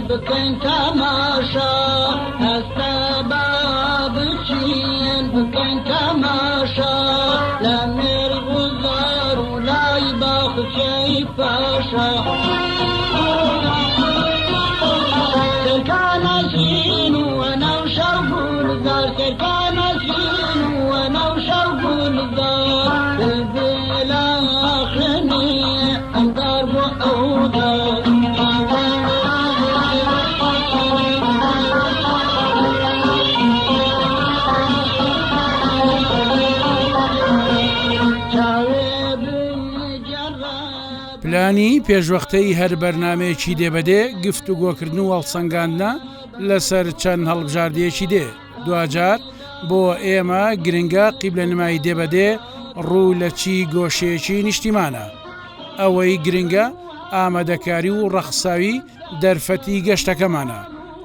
بکەین تەماشا هەستە با بچین بکەین تەماشا لە مێرغوزار و لای باخچەی پاشا سەرکانە شین و وەنەوشە و گوڵزار سەرکانە شین و وەنەوشە و گوڵزار بلبلە خوێنێ ئەم دار بۆ ئەو دار. پلانی پێشوەختەی هەر بەرنامەیەکی دێ بە دێ گفتوگۆکردن و هەڵسەنگاندنە لەسەر چەند هەڵبژاردەیەکی دێ. دواجار بۆ ئێمە گرنگە قیبلەنمای دێ بە دێ ڕوو لە چی گۆشەیەکی نیشتیمانە. ئەوەی گرنگە ئامادەکاری و ڕەخساوی دەرفەتی گەشتەکەمانە،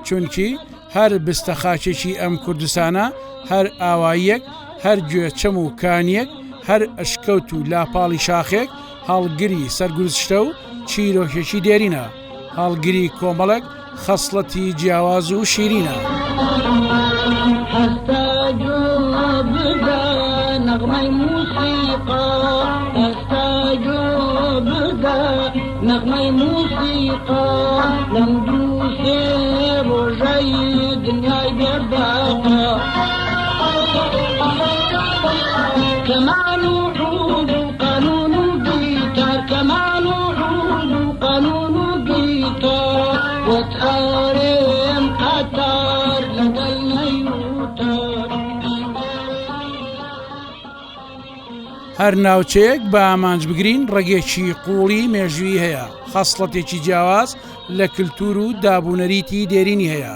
چونکی هەر بستە خاکێکی ئەم کوردستانە، هەر ئاواییەک، هەر گوێ چەم و کانییەک، هەر ئەشکەوت و لاپاڵی شاخێک هەڵگری سەرگوزشتە و چیرۆکێکی دێرینە، هەڵگری کۆمەڵێک خەسڵەتی جیاواز و شیرینە. هەستە گوێ بدە نەغمەی موسیقا هەستە گوێ بدە نەغمەی موسیقا لەم دوو سێ ڕۆژەی دنیای بێ بەقا کەمان و عود و قانون و گیتار کەمان و عود و قانون و گیتار وت ئارێم قەتار لەگەڵ نەیوتار. هەر ناوچەیەک بە ئامانج بگرین ڕەگێکی قووڵی مێژوویی هەیە، خەسڵەتێکی جیاواز لە کلتوور و دابونەریتی دێرینی هەیە،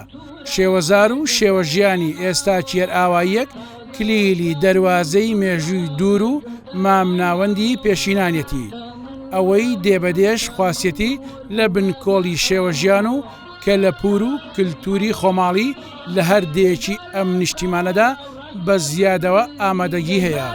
شێوەزار و شێوەژیانی ئێستاکی هەر ئاواییەک کلیلی دەروازەی مێژووی دوور و مامناوەندی پێشینانیەتی. ئەوەی دێ بە دێش خواسیەتی لە بنکۆڵی شێوەژیان و کەلەپوور و کلتووری خۆماڵی لە هەر دێیەکی ئەم نیشتیمانەدا بە زیادەوە ئامادەگی هەیە.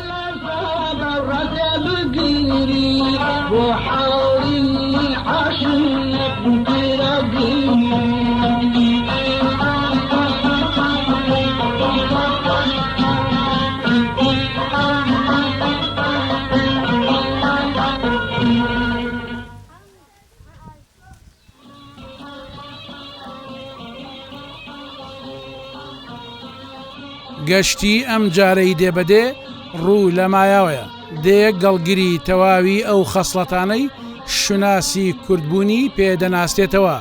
گەشتی ئەم جارەی دێ بە دێ ڕوو لە مایاوەیە، دێ گەڵگری تەواوی ئەو خەسڵەتانەی شوناسی کوردبوونی پێ دەناسرێتەوە،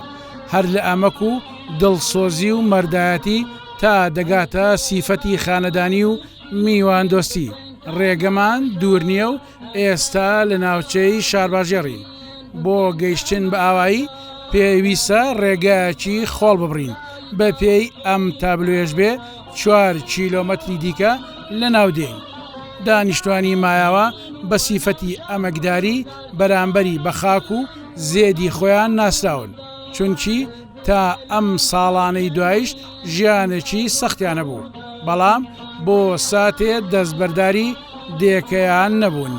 هەر لە ئەمەک و دڵسۆزی و مەردایەتی تا دەگاتە سیفەتی خانەدانی و میواندۆستی، ڕێگەمان دوور نییە و ئێستا لە ناوچەی شارباژێڕین، بۆ گەیشتن بە ئاوایی پێویستە ڕێگایەکی خۆڵ ببڕین، بەپێی ئەم تابلۆیەش بێ چوار کیلۆمەتری دیکە لەناو دێین. دانیشتوانی مایاوە بە سیفەتی ئەمەکداری بەرامبەری بە خاک و زێدی خۆیان ناسراون، چونکی تا ئەم ساڵانەی دوایش ژیانێکی سەختیان هەبوو، بەڵام بۆ ساتێ دەستبەرداری دێکەیان نەبوون.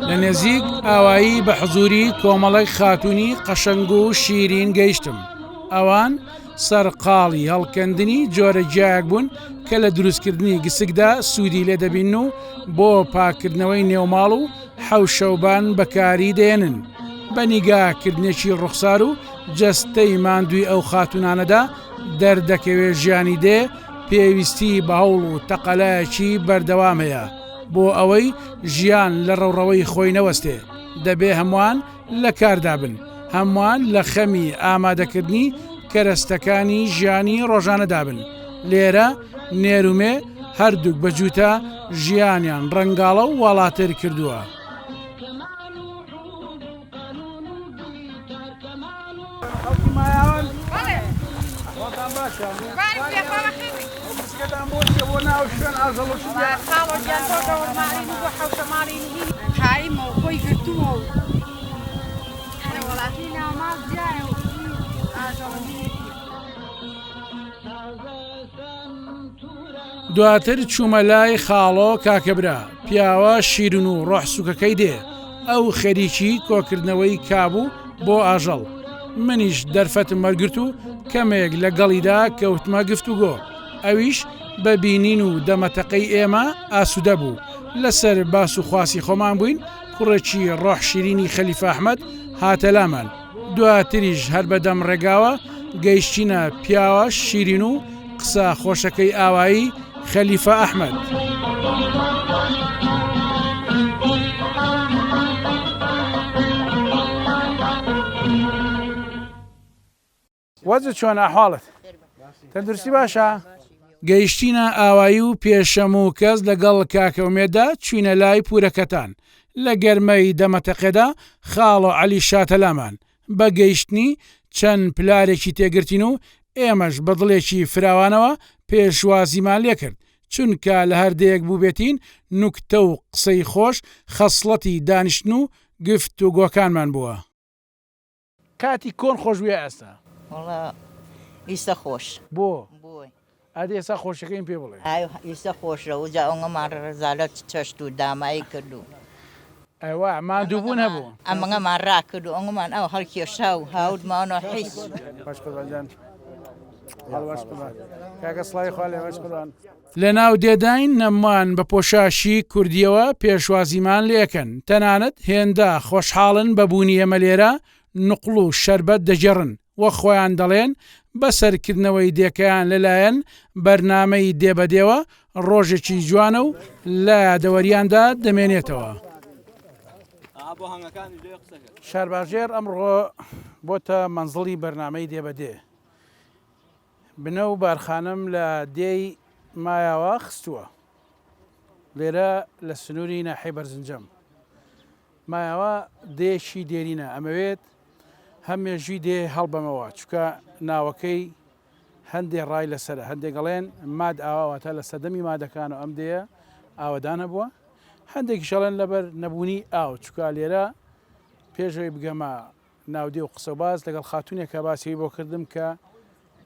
لە نێزیک ئاوایی بە حزووری کۆمەڵێک خاتوونی قەشەنگ و شیرین گەیشتم. ئەوان سەرقاڵی هەڵکەندنی جۆرە گیایەک بوون کە لە دروستکردنی گسکدا سوودی لێ دەبینن و بۆ پاککردنەوەی نێوماڵ و حەوشەوبان بەکاری دێنن. بە نیگاکردنێکی ڕوخسار و جەستەی ماندووی ئەو خاتوونانەدا دەردەکەوێ ژیانی دێ پێویستی بە هەوڵ و تەقەلایەکی بەردەوام هەیە بۆ ئەوەی ژیان لە ڕەوڕەوەی خۆی نەوەستێ دەبێ هەمووان لە کاردا بن، هەمووان لە خەمی ئامادەکردنی کەرەستەکانی ژیانی ڕۆژانەدا بن. لێرە نێر و مێ هەردووک بە جووتە ژیانیان ڕەنگاڵە و واڵاتر کردووە. دواتر چوومە لای خاڵۆ کاکەبرا، پیاوە شیرن و ڕۆح سووکەکەی دێ، ئەو خەریکی کۆکردنەوەی کابوو بۆ ئاژەڵ، منیش دەرفەتم وەرگرت و کەمێک لە گەڵیدا کەوتمە گفتوگۆ، ئەویش بە بینین و دەمەتەقەی ئێمە ئاسوودە بوو، لەسەر باس و خواسی خۆمان بووین، کوڕێکی ڕۆح شیرینی خەلیفە ئەحمەد هاتە لامان. دواتریش هەر بە دەم ڕێگاوە گەیشتینە پیاوە شیرین و قسە خۆشەکەی ئاوایی خەلیفە ئەحمەد. وەزت چۆنە ئەحواڵت تەندروستی باشە؟ گەیشتینە ئاوایی و پێشەم و کەس لەگەڵ کاکە ئومێددا چوینە لای پورەکەتان لە گەرمەی دەمەتەقێدا خاڵۆ عەلی شاتە لامان بە گەیشتنی چەند پلارێکی تێگرتین و ئێمەش بە دڵێکی فراوانەوە پێشوازیمان لێکرد چونکە لە هەر دێیەک بووبێتین نوکتە و قسەی خۆش خەسڵەتی دانیشتن و گفتوگۆکانمان بووە. کاتی کۆن خۆش بوو یا ئێستا؟ وەڵا ئیستا خۆش. بۆ؟ ئەدی ئێستا خۆشیەکەیم پێ بڵێ. ئای ئیستا خۆشە وجا ئەوەمان ڕەزالەت چەشت و دامایی کرد و. ئەوە ماندوو بوون هەبوو. ئەمەمان ڕاکرد و ئەوەمان ئەو هەڵکێشا و هاوردمانەوە حیز. باش قوربان جان. هەڵ باش قوربان. کاکە سڵاوی خوا لێ باش قوربان. لە ناو دێداین نەممان بە پۆشاشی کوردیەوە پێشوازیمان لێکەن، تەنانەت هێندە خۆشحاڵن بە بوونی ئێمە لێرە نوقڵ و شەربەت دەگێڕن، وەک خۆیان دەڵێن بە سەرکردنەوەی دێکەیان لە لایەن بەرنامەی دێ بە دێوە ڕۆژێکی جوانە و لە یادەوەریاندا دەمێنێتەوە. شارباژێڕ ئەمڕۆ بۆتە مەنزڵی بەرنامەی دێ بە دێ. بنە و بارخانەم لە دێی مایاوا خستووە. لێرە لە سنووری ناحیەی بەرزنجەم. مایاوا دێیەکی دێرینە، ئەمەوێت هەم مێژووی دێ هەڵبەمەوە، چونکە ناوەکەی هەندێ ڕای لەسەرە، هەندێک ئەڵێن ماد ئاوا واتە لە سەردەمی مادەکان و ئەم دێیە ئاوەدان هەبووە، هەندێکیش ئەڵێن لەبەر نەبوونی ئاو، چونکە لێرە پێش ئەوەی بگەمە ناودێ و قسەوباس لەگەڵ خاتوونێکا باسی ئەوی بۆ کردم کە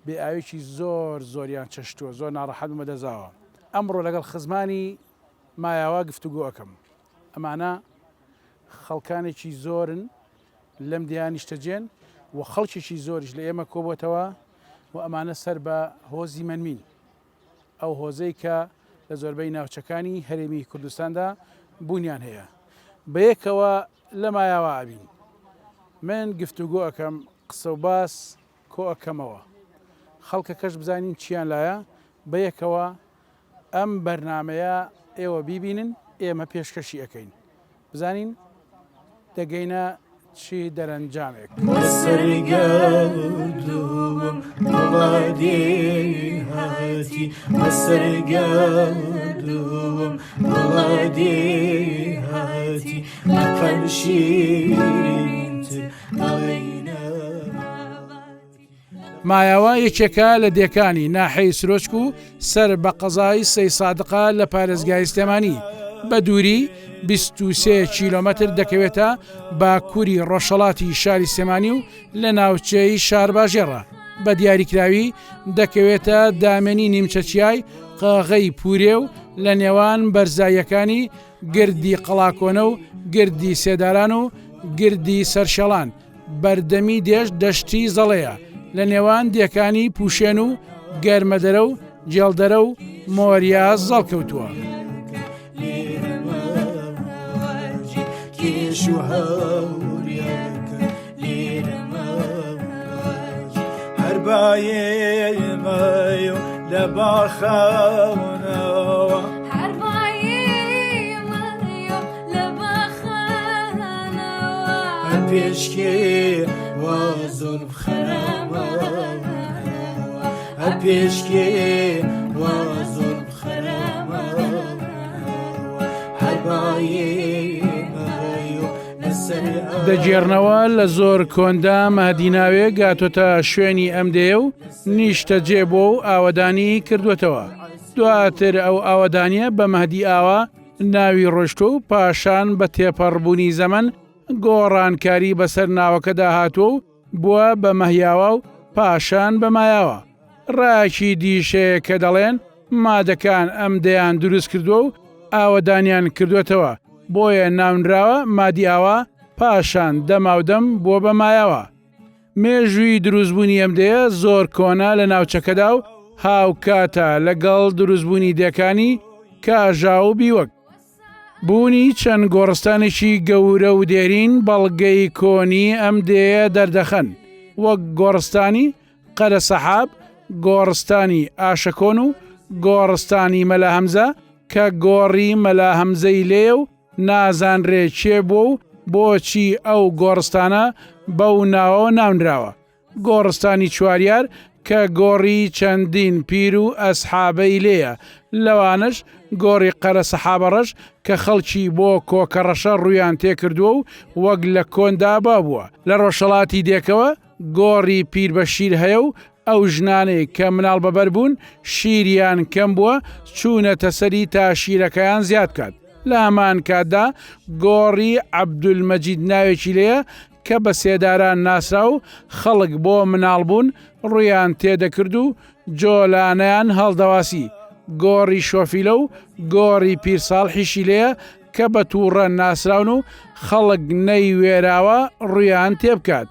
بێ ئاوێکی زۆر زۆریان چەشتووە زۆر ناڕەحەت بوومە دەزاوە ئەمڕۆ لەگەڵ خزمانی مایاوا گفتوگۆ ئەکەم ئەمانە خەڵکانێکی زۆرن لەم دێیان نیشتەجێن و خەڵکێکی زۆریش لە ئێمە کۆبۆتەوە و ئەمانە سەر بە هۆزی مەنمین ئەو هۆزەی کە لە زۆربەی ناوچەکانی هەرێمی کوردستاندا بوونیان هەیە بەیەکەوە لە مایاوا ئەبین من گفتوگۆ ئەکەم قسە و باس کۆ ئەکەمەوە خەڵکەکەش بزانین چیان لایە بەیەکەوە ئەم بەرنامەیە ئێوە بیبینن ئێمە پێشکەشی ئەکەین بزانین دەگەینە چی دەرەنجامێک. لەسەر گەردووم دڵە دێهاتی لەسەر گەردووم دڵە دێهاتی لە قەند شیرینتر ئەڵێی نەباتی. مایاوا یەکێکە لە دێکانی ناحیەی سرۆچک و سەر بە قەزای سەیسادقە لە پارێزگای سلێمانی، بە دووری 23 کیلۆمەتر دەکەوێتە باکووری ڕۆژهەڵاتی شاری سلێمانی و لە ناوچەی شارباژێڕە، بە دیاریکراوی دەکەوێتە دامێنی نیمچە چیای قاغەی پورێ و لە نێوان بەرزاییەکانی گردی قەڵاکۆنە و گردی سێداران و گردی سەرشێڵان. بەردەمی دێش دەشتی زەڵەیە لە نێوان دێکانی پوشێن و گەرمەدەرە و جێڵدەرە و مۆریا زەڵ کەوتووە. لە باخەونەوە دەگێڕنەوە لە زۆر کۆندا مەهدی ناوێ گاتۆتە شوێنی ئەم دێیە و نیشتەجێ بووە و ئاوەدانی کردووەتەوە. دواتر ئەو ئاوەدانییە بە مەهدی ئاوا ناوی ڕۆیشتووە و پاشان بە تێپەڕبوونی زەمەن گۆڕانکاری بەسەر ناوەکەدا هاتووە و بووە بە مەهیاوا و پاشان بە مایاوا. ڕایەکی دیش هەیە کە دەڵێن. مادەکان ئەم دێیان دروست کردووە و ئاوەدانیان کردووەتەوە، بۆیە ناونراوە مادی ئاوا، پاشان دەماودەم بووە بە مایاوا. مێژووی دروستبوونی ئەم دێیە زۆر کۆنە لە ناوچەکەدا و هاوکاتە لەگەڵ دروستبوونی دێکانی کاژا و بیوەک. بوونی چەند گۆڕستانێکی گەورە و دێرین بەڵگەی کۆنی ئەم دێیە دەردەخەن، وەک گۆڕستانی، قەرە سەحاب، گۆڕستانی ئاشەکۆن و گۆڕستانی مەلا هەمزە کە گۆڕی مەلا هەمزەی لێیە و نازانرێ کێ بووە و بۆچی ئەو گۆڕستانە بەو ناوەوە ناونراوە. گۆڕستانی چواریار کە گۆڕی چەندین پیر و ئەسحابەی لێیە، لەوانەش گۆڕی قەرە سەحابەڕەش کە خەڵکی بۆ کۆکەڕەشە ڕوویان تێکردووە و وەک لە کۆندا باو بووە. لە ڕۆژهەڵاتی دێکەوە گۆڕی پیر بەشیر هەیە و ئەو ژنانەی کە مناڵ بەبەر بوون شیریان کەم بووە چوونەتە سەری تا شیرەکەیان زیاد بکات. لە هەمان کاتدا گۆڕی عەبدولمەجید ناوێکی لێیە کە بە سێداران ناسرا و خەڵک بۆ مناڵ بوون ڕوویان تێدەکرد و جۆلانەیان هەڵدەواسی، گۆڕی شۆفیلە و گۆڕی پیر ساڵحیشی لێیە کە بە تووڕە ناسراون و خەڵک نەیوێراوە ڕوویان تێبکات.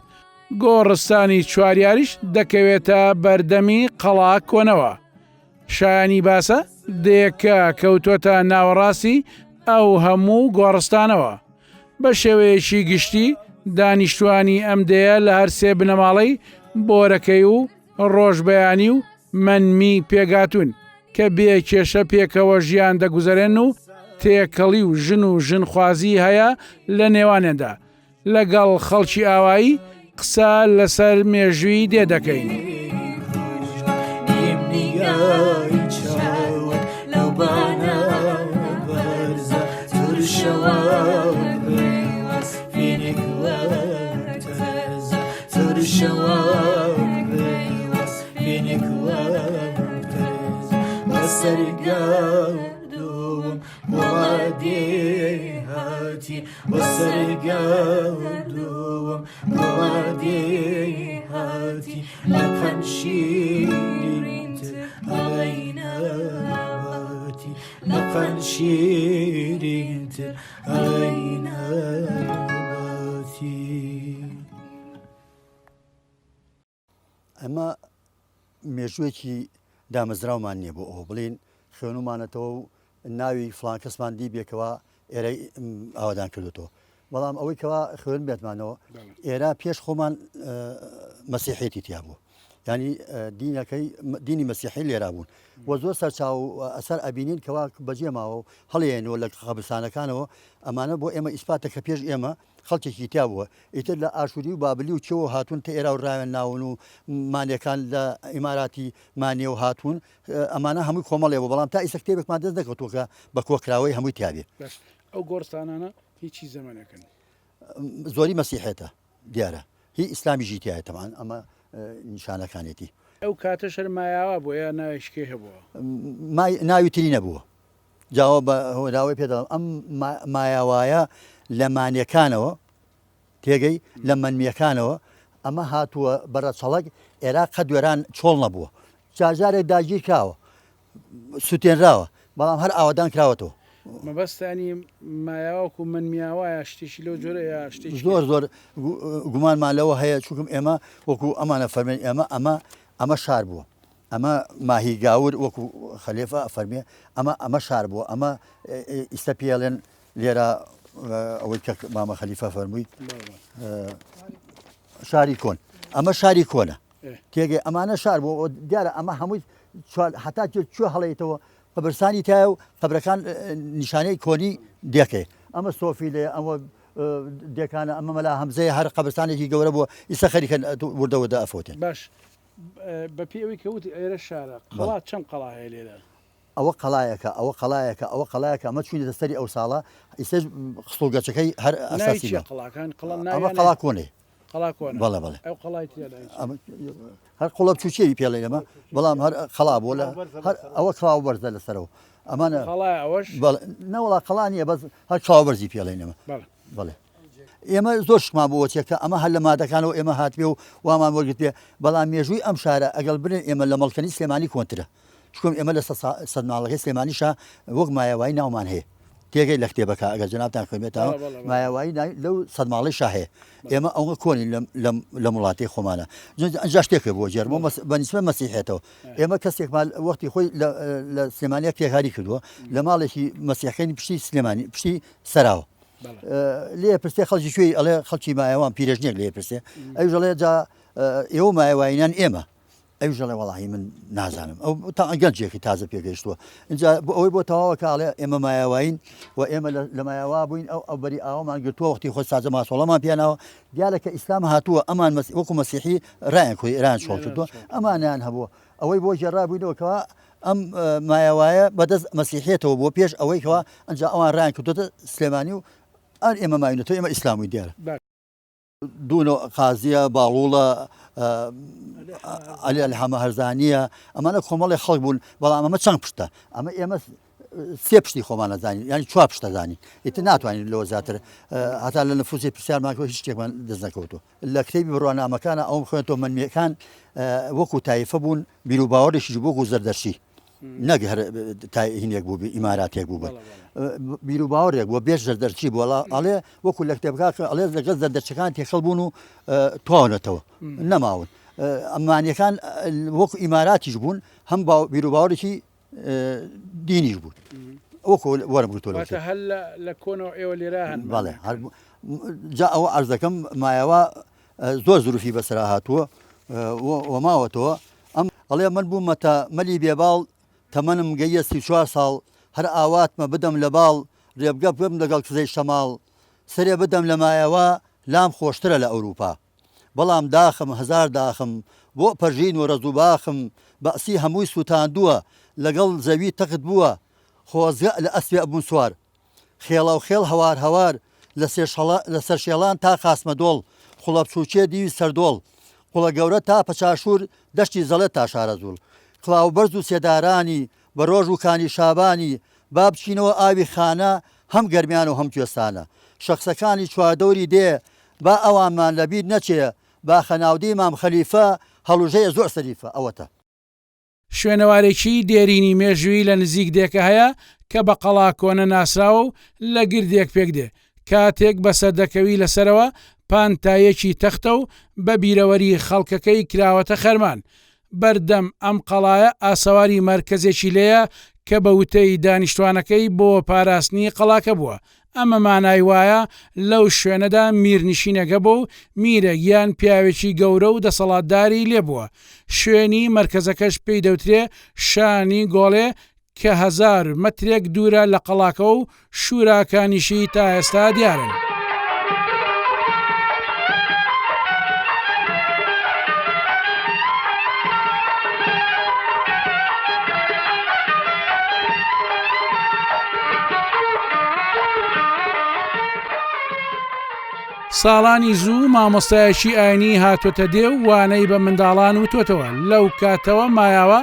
گۆڕستانی چواریاریش دەکەوێتە بەردەمی قەڵا کۆنەوە. شایانی باسە دێکە کەوتۆتە ناوەڕاستی ئەو هەموو گۆڕستانەوە. بە شێوەیەکی گشتی دانیشتوانی ئەم دێیە لە هەرسێ بنەماڵەی بۆرەکەی و ڕۆژبەیانی و مەنمی پێکهاتوون کە بێ کێشە پێکەوە ژیان دەگوزەرێن و تێکەڵی و ژن و ژنخوازی هەیە لە نێوانیاندا. لەگەڵ خەڵکی ئاوایی قسە لەسەر مێژووی دێ دەکەین. ئەمە مێژوویەکی دامەزراومان نییە بۆ ئەوە بڵین خوێنومانەتەوە و ناوی فلان کەسمان دیبێکەوە ئێرەی ئاوادان کردوتەوە بەڵام ئەوەی کەوا خوێن بێتمانەوە ئێرە پێش خۆمان مەسیحێتی تیا بوو ینی دینەکەی دینی مەسیحی لێرا بوون و زۆر سەرچاو ئەسەر ئەبینین کەوا بەجێ ماوە و هەڵێنەوە لە قەبرستانەکانەوە ئەمانە بۆ ئێمە ئیسپاتە کە پێش ئێمە خەڵکێکی تیا بووە ئیتر لە ئاشوری و بابلی و کێوە هاتوون تە ئێرا و راوێن ناون و مانیەکان لە ئیماراتی مانیە و هاتوون ئەمانە هەمووی کۆمەڵێ بوو بەڵام تا ئیسە کتێبێکمان دەست نەکەوتووە کە بە کۆکراوەی هەمووی تیابێ. باش ئەو گۆڕستانانە هی چی زەمەنێکن؟ زۆری مەسیحێتە دیارە هی ئیسلامیشی تیایە تەبعەن ئەمە نیشانەکانێتی. ئەو کاتەش هەر مایاوا بووە یا ناوێکی کەی هەبووە؟ مای ناوی تری نەبووە. جاوە بە هۆنراوەی پێ دەڵێم ئەم مایاوایە لە مانیەکانەوە تێگەی لە مەنمیەکانەوە ئەمە هاتووە بە ڕەچەڵەک ئێراق قەت وێران چۆڵ نەبووە جارجارێک داگیر کراوە سوتێنراوە بەڵام هەر ئاوەدان کراوەتەوە. مەبەستانی مایاوەکو مەنمیاوایە شتێکی لەو جۆرە یا شتێکی زۆر زۆر گومانمان لەوە هەیە چونکم ئێمە وەکو ئەمانە فەرمێن ئێمە ئەمە ئەمە شار بووە ئەمە ماهی گاور وەکو خەلێفە ئەفەرمێ ئەمە ئەمە شار بووە ئەمە ئیستە پێڵێن لێرە ئەوەی کە مامە خەلیفە فەرمووی شاری کۆن ئەمە شاری کۆنە تێگەی ئەمانە شار بۆ دیارە ئەمە هەمووی هەتا کوێ هەڵیتەوە قبرسانی تایە و قبرەکان نیشانەی کۆنی دێکەی ئەمە سۆفی لێ ئەوە دێکانە ئەمە مەلا هەمزەیە هەر قبرستانێکی گەورە بووە ئیسە خەریکە وردە وردە ئەفۆتێن باش بە پێی ئەوەی کە وتی ئێرە شارە، قەڵا چەند قەڵا هەیە لێرە؟ ئەوە قەڵایەکە، ئەوە قەڵایەکە، ئەوە قەڵایەکە، ئەمە چووینەتە سەری ئەو ساڵە، ئیستەش خسڵ و گەچەکەی هەر ناوی ئەساسی چییە ماوە. قەڵاکان؟ قەڵا ئەمە ناویان قەڵا کۆنەیە. قەڵا کۆنە. بەڵێ بەڵێ. ئەو قەڵای ترە ناوی چییە؟ ئەمە هەر قوڵە بچووکیی پێ ئەڵێین ئەمە، بەڵام هەر قەڵا بووە لە هەر ئەوە کڵاو بەرزە لە سەرەوە. ئەمانە قەڵایە ئەوەش؟ بەڵێ نەوەڵا قەڵا نییە بەس هەر کڵاو بەرزی پێ ئەڵێین ئەمە. بەڵێ. بەڵێ. ئێمە زۆر شتمان بۆ وەچێ کە ئەمە هەر لە مادەکانەوە ئێمە هاتبێ و وامان وەرگرتبێ، بەڵام مێژووی ئەم شارە ئەگەڵ بنێن ئێمە لە مەڵکەنی سلێمانی کۆنترە. چکم ئێمە لە سەدماڵەکەی سلێمانیشا وەک مایەوایی ناومان هەیە تێگەی لە کتێبەکە ئەگەر جەنابتان خوێنبێتەوە مایەوایی لەو سەدماڵەی شا هەیە ئێمە ئەوە کۆنین لەم وڵاتی خۆمانە ئەنجا شتێکە بۆ جێرمە بە نیسبەت مەسیحێتەوە ئێمە کەسێکمان وەختی خۆی لە سلێمانیا کرێکاری کردووە لە ماڵێکی مەسیحەکەی پشتی سلێمانی پشتی سەراوە لێ پرسێ خەڵکی کوێی ئەڵێ خەڵکی مایەوان پیرێژنێک لێ پرسێ ئەویش ئەڵێ جا ئێوە مایەوایینان ئێمە ئەویش ئەڵێ وەڵاهی من نازانم ئەو تا گەنجێکی تازە پێگەیشتووە اینجا بۆ ئەوەی بۆ تەواوە کاڵێ ئێمە مایەوایین و ئێمە لە مایەوا بووین ئەو ئەو بەری ئاومان گرتووە وەختی خۆی سازە ماسۆڵەمان پێناوە دیارە کە ئیسلام هاتووە ئەمان وەکو مەسیحی ڕایان کۆی ئێران چۆڵ کردووە ئەمانیان هەبووە ئەوەی بۆ گێڕابووینەوە کەوا ئەم مایەوایە بەدەست مەسیحێتەوە بۆ پێش ئەوەی کەوا ئەنجا ئەوان ڕایان کردوتە سلێمانی و ئەر ئێمە ماوینەتەوە ئێمە ئیسلامی دیارە دوونۆ قازیە باڵوڵە عەلی عەلی حەمە هەرزانیە ئەمانە کۆمەڵی خەڵک بوون بەڵام ئەمە چەند پشتە ئەمە ئێمە سێ پشتی خۆمان نەزانین ینی چوار پشتە زانین ئیتر ناتوانین لەوە زیاتر هەتا لە نفوسی پرسیارمان کرد هیچ شتێکمان دەست نەکەوتووە لە کتێبی بڕوانامەکانە ئەوم خوێنتەوە مەنمیەکان وەکو تایفە بوون بیروباوەڕێکیش وەکو زەردەشتی نەک هەر هینێک بوو ئیماراتێک بوو بن بیروباوەڕێک بووە بێ زەردەشتی بوو ئەڵێ وەکو لە کتێبکە ئەڵێ لەگەڵ زەردەشتەکان تێکەڵ بوون و تواونەتەوە نەماون ئەمانیەکان وەکو ئیماراتیش بوون هەم بیروباوەڕێکی دینیش بوون وەکو وەرم گرتووە واتە هەر لە کۆنەوە ئێوە لێرە هەن بەڵێ هەر جا ئەوە عەرز دەکەم مایەوە زۆر زروفی بەسەرا هاتووە و ماوەتەوە ئەم ئەڵێ من بوومەتە مەلی بێباڵ تەمەنم گەیە 34 ساڵ هەر ئاواتمە بدەم لە باڵ رێبگە بم لەگەڵ کزەی شەماڵ سەرێ بدەم لە مایەوە لام خۆشترە لە ئەوروپا بەڵام داخم هەزار داخم بۆ پەرژین و رەز و باخم بەعسی هەمووی سوتاندووە لەگەڵ زەوی تەخت بووە خۆزگە لە ئەسپێ ئەبووم سوار خێڵاوخێڵ هەوار هەوار لە سەرشێڵان تا قاسمەدۆڵ خوڵەبچووکێ دیوی سەردۆڵ قوڵەگەورە تا پەچاشوور دەشتی زەڵێ تا شارەزوور کڵاوبەرز و سێدارانی بەرۆژ و کانی شابانی با بچینەوە ئاوی خانە هەم گەرمیان و هەم کوێستانە شەخسەکانی چواردەوری دێ با ئەوانمان لە بیر نەچێ باخەناودێی مام خەلیفە هەڵوژەیە زۆر سەریفە ئەوەتە. شوێنەوارێکی دێرینی مێژوویی لە نزیک دێکە هەیە کە بە قەڵا کۆنە ناسراوە و لە گردێک پێکدێ، کاتێک بەسەردەکەوی لەسەرەوە پانتاییەکی تەختە و بە بیرەوەری خەڵکەکەی کراوەتە خەرمان. بەردەم ئەم قەڵایە ئاسەواری مەرکەزێکی لێیە کە بە وتەی دانیشتوانەکەی بۆ پاراستنی قەڵاکە بووە، ئەمە مانای وایە لەو شوێنەدا میرنشینێک هەبووە و میرێک یان پیاوێکی گەورە و دەسەڵاتداری لێ بووە. شوێنی مەرکەزەکەش پێی دەوترێ شانی گۆڵێ کە هەزار مەترێک دوورە لە قەڵاکەوە و شوراکانیشی تا ئێستا دیارن. ساڵانی زوو مامۆستایەکی ئاینی هاتۆتە دێ و وانەی بە منداڵان وتۆتەوە لەو کاتەوە مایاوە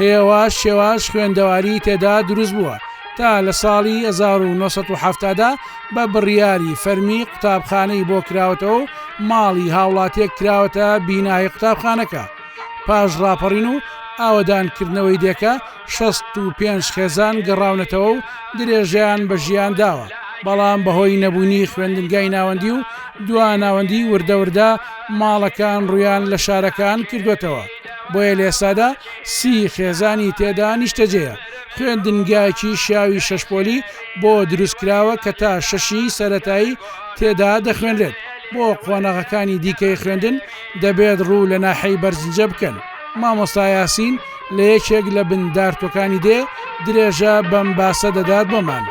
هێواش شێواش خوێندەواری تێدا دروست بووە تا لە ساڵی 1970 دا بە بڕیاری فەرمی قوتابخانەی بۆ کراوەتەوە و ماڵی هاوڵاتیەک کراوەتە بینای قوتابخانەکە. پاش ڕاپەڕین و ئاوەدانکردنەوەی دێکە، 65 خێزان گەڕاونەتەوە و درێژەیان بە ژیان داوە، بەڵام بەهۆی نەبوونی خوێندنگای ناوەندی و دواناوەندی وردە وردە ماڵەکان ڕوویان لە شارەکان کردووەتەوە، بۆیە لە ئێستادا سی خێزانی تێدا نیشتەجێیە، خوێندنگایەکی شیاوی شەش پۆلی بۆ دروستکراوە کە تا شەشی سەرەتایی تێدا دەخوێنرێت، بۆ قۆناغەکانی دیکەی خوێندن دەبێت ڕوو لە ناحیەی بەرزنجە بکەن، مامۆستا یاسین لە یەکێک لە بن دارتوەکانی دێ درێژە بەم باسە دەدات بۆمان.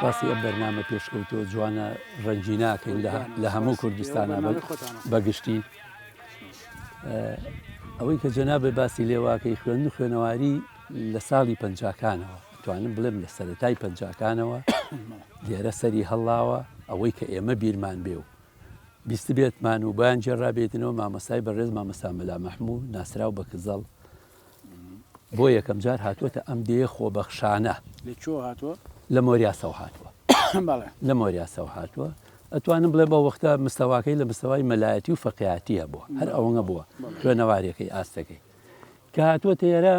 سپاسی ئەم بەرنامە پێشکەوتووە جوانە ڕەنگیناکەین لە هەموو کوردستانە بە گشتی ئەوەی کە جەنابێ باسی لێواکەی خوێندن و خوێنەواری لە ساڵی پەنجاکانەوە توانم بڵێم لە سەرەتای پەنجاکانەوە لێرە سەری هەڵاوە ئەوەی کە ئێمە بیرمان بێ و بیستبێتمان و بۆیان گێڕابێتنەوە مامۆستای بەڕێز مامۆستا مەلا مەحموو ناسراو بە کزەڵ. بۆ یەکەم جار هاتووەتە ئەم دێیە خۆبەخشانە. لە کوێوە هاتووە؟ لە مۆریاسەوە هاتووە. بەڵێ. لە مۆریاسەوە هاتووە. ئەتوانم بڵێم ئەو وەختە مستەواکەی لە مستەوای مەلایەتی و فەقێیەتییە بووە. هەر ئەوەنە بووە خوێنەوارییەکەی، ئاستەکەی. کە هاتووەتە ئێرە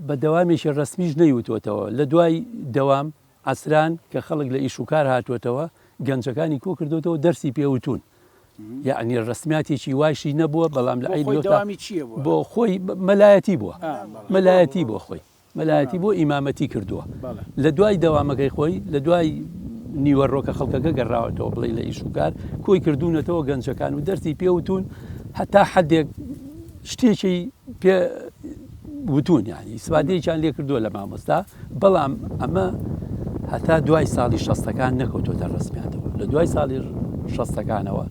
بە دەوامێکی ڕەسمیش نەیوتووەتەوە. لە دوای دەوام، عەسران، کە خەڵک لە ئیش و کار هاتووەتەوە، گەنجەکانی کۆ کردۆتەوە دەرسی پێ وتوون. یەعنی ڕەسمیاتێکی وایشی نەبووە، بەڵام لە عەین لۆتا بۆ خۆی مەلایەتی بووە. مەلایەتی بۆ خۆی. مەلایەتی بۆ ئیمامەتی کردووە. لە دوای دەوامەکەی خۆی، لە دوای نیوەڕۆ کە خەڵکەکە گەڕاوەتەوە بڵێی لە ئیش و کار، کۆی کردوونەتەوە گەنجەکان و دەرسی پێ وتوون هەتا حەدێک شتێکی پێ وتوون یانی ئیسفادەیەکیان لێ کردووە لە مامۆستا، بەڵام ئەمە هەتا دوای ساڵی شەستەکان نەکەوتۆتە ڕەسمیاتەوە. لە دوای ساڵی شەستەکانەوە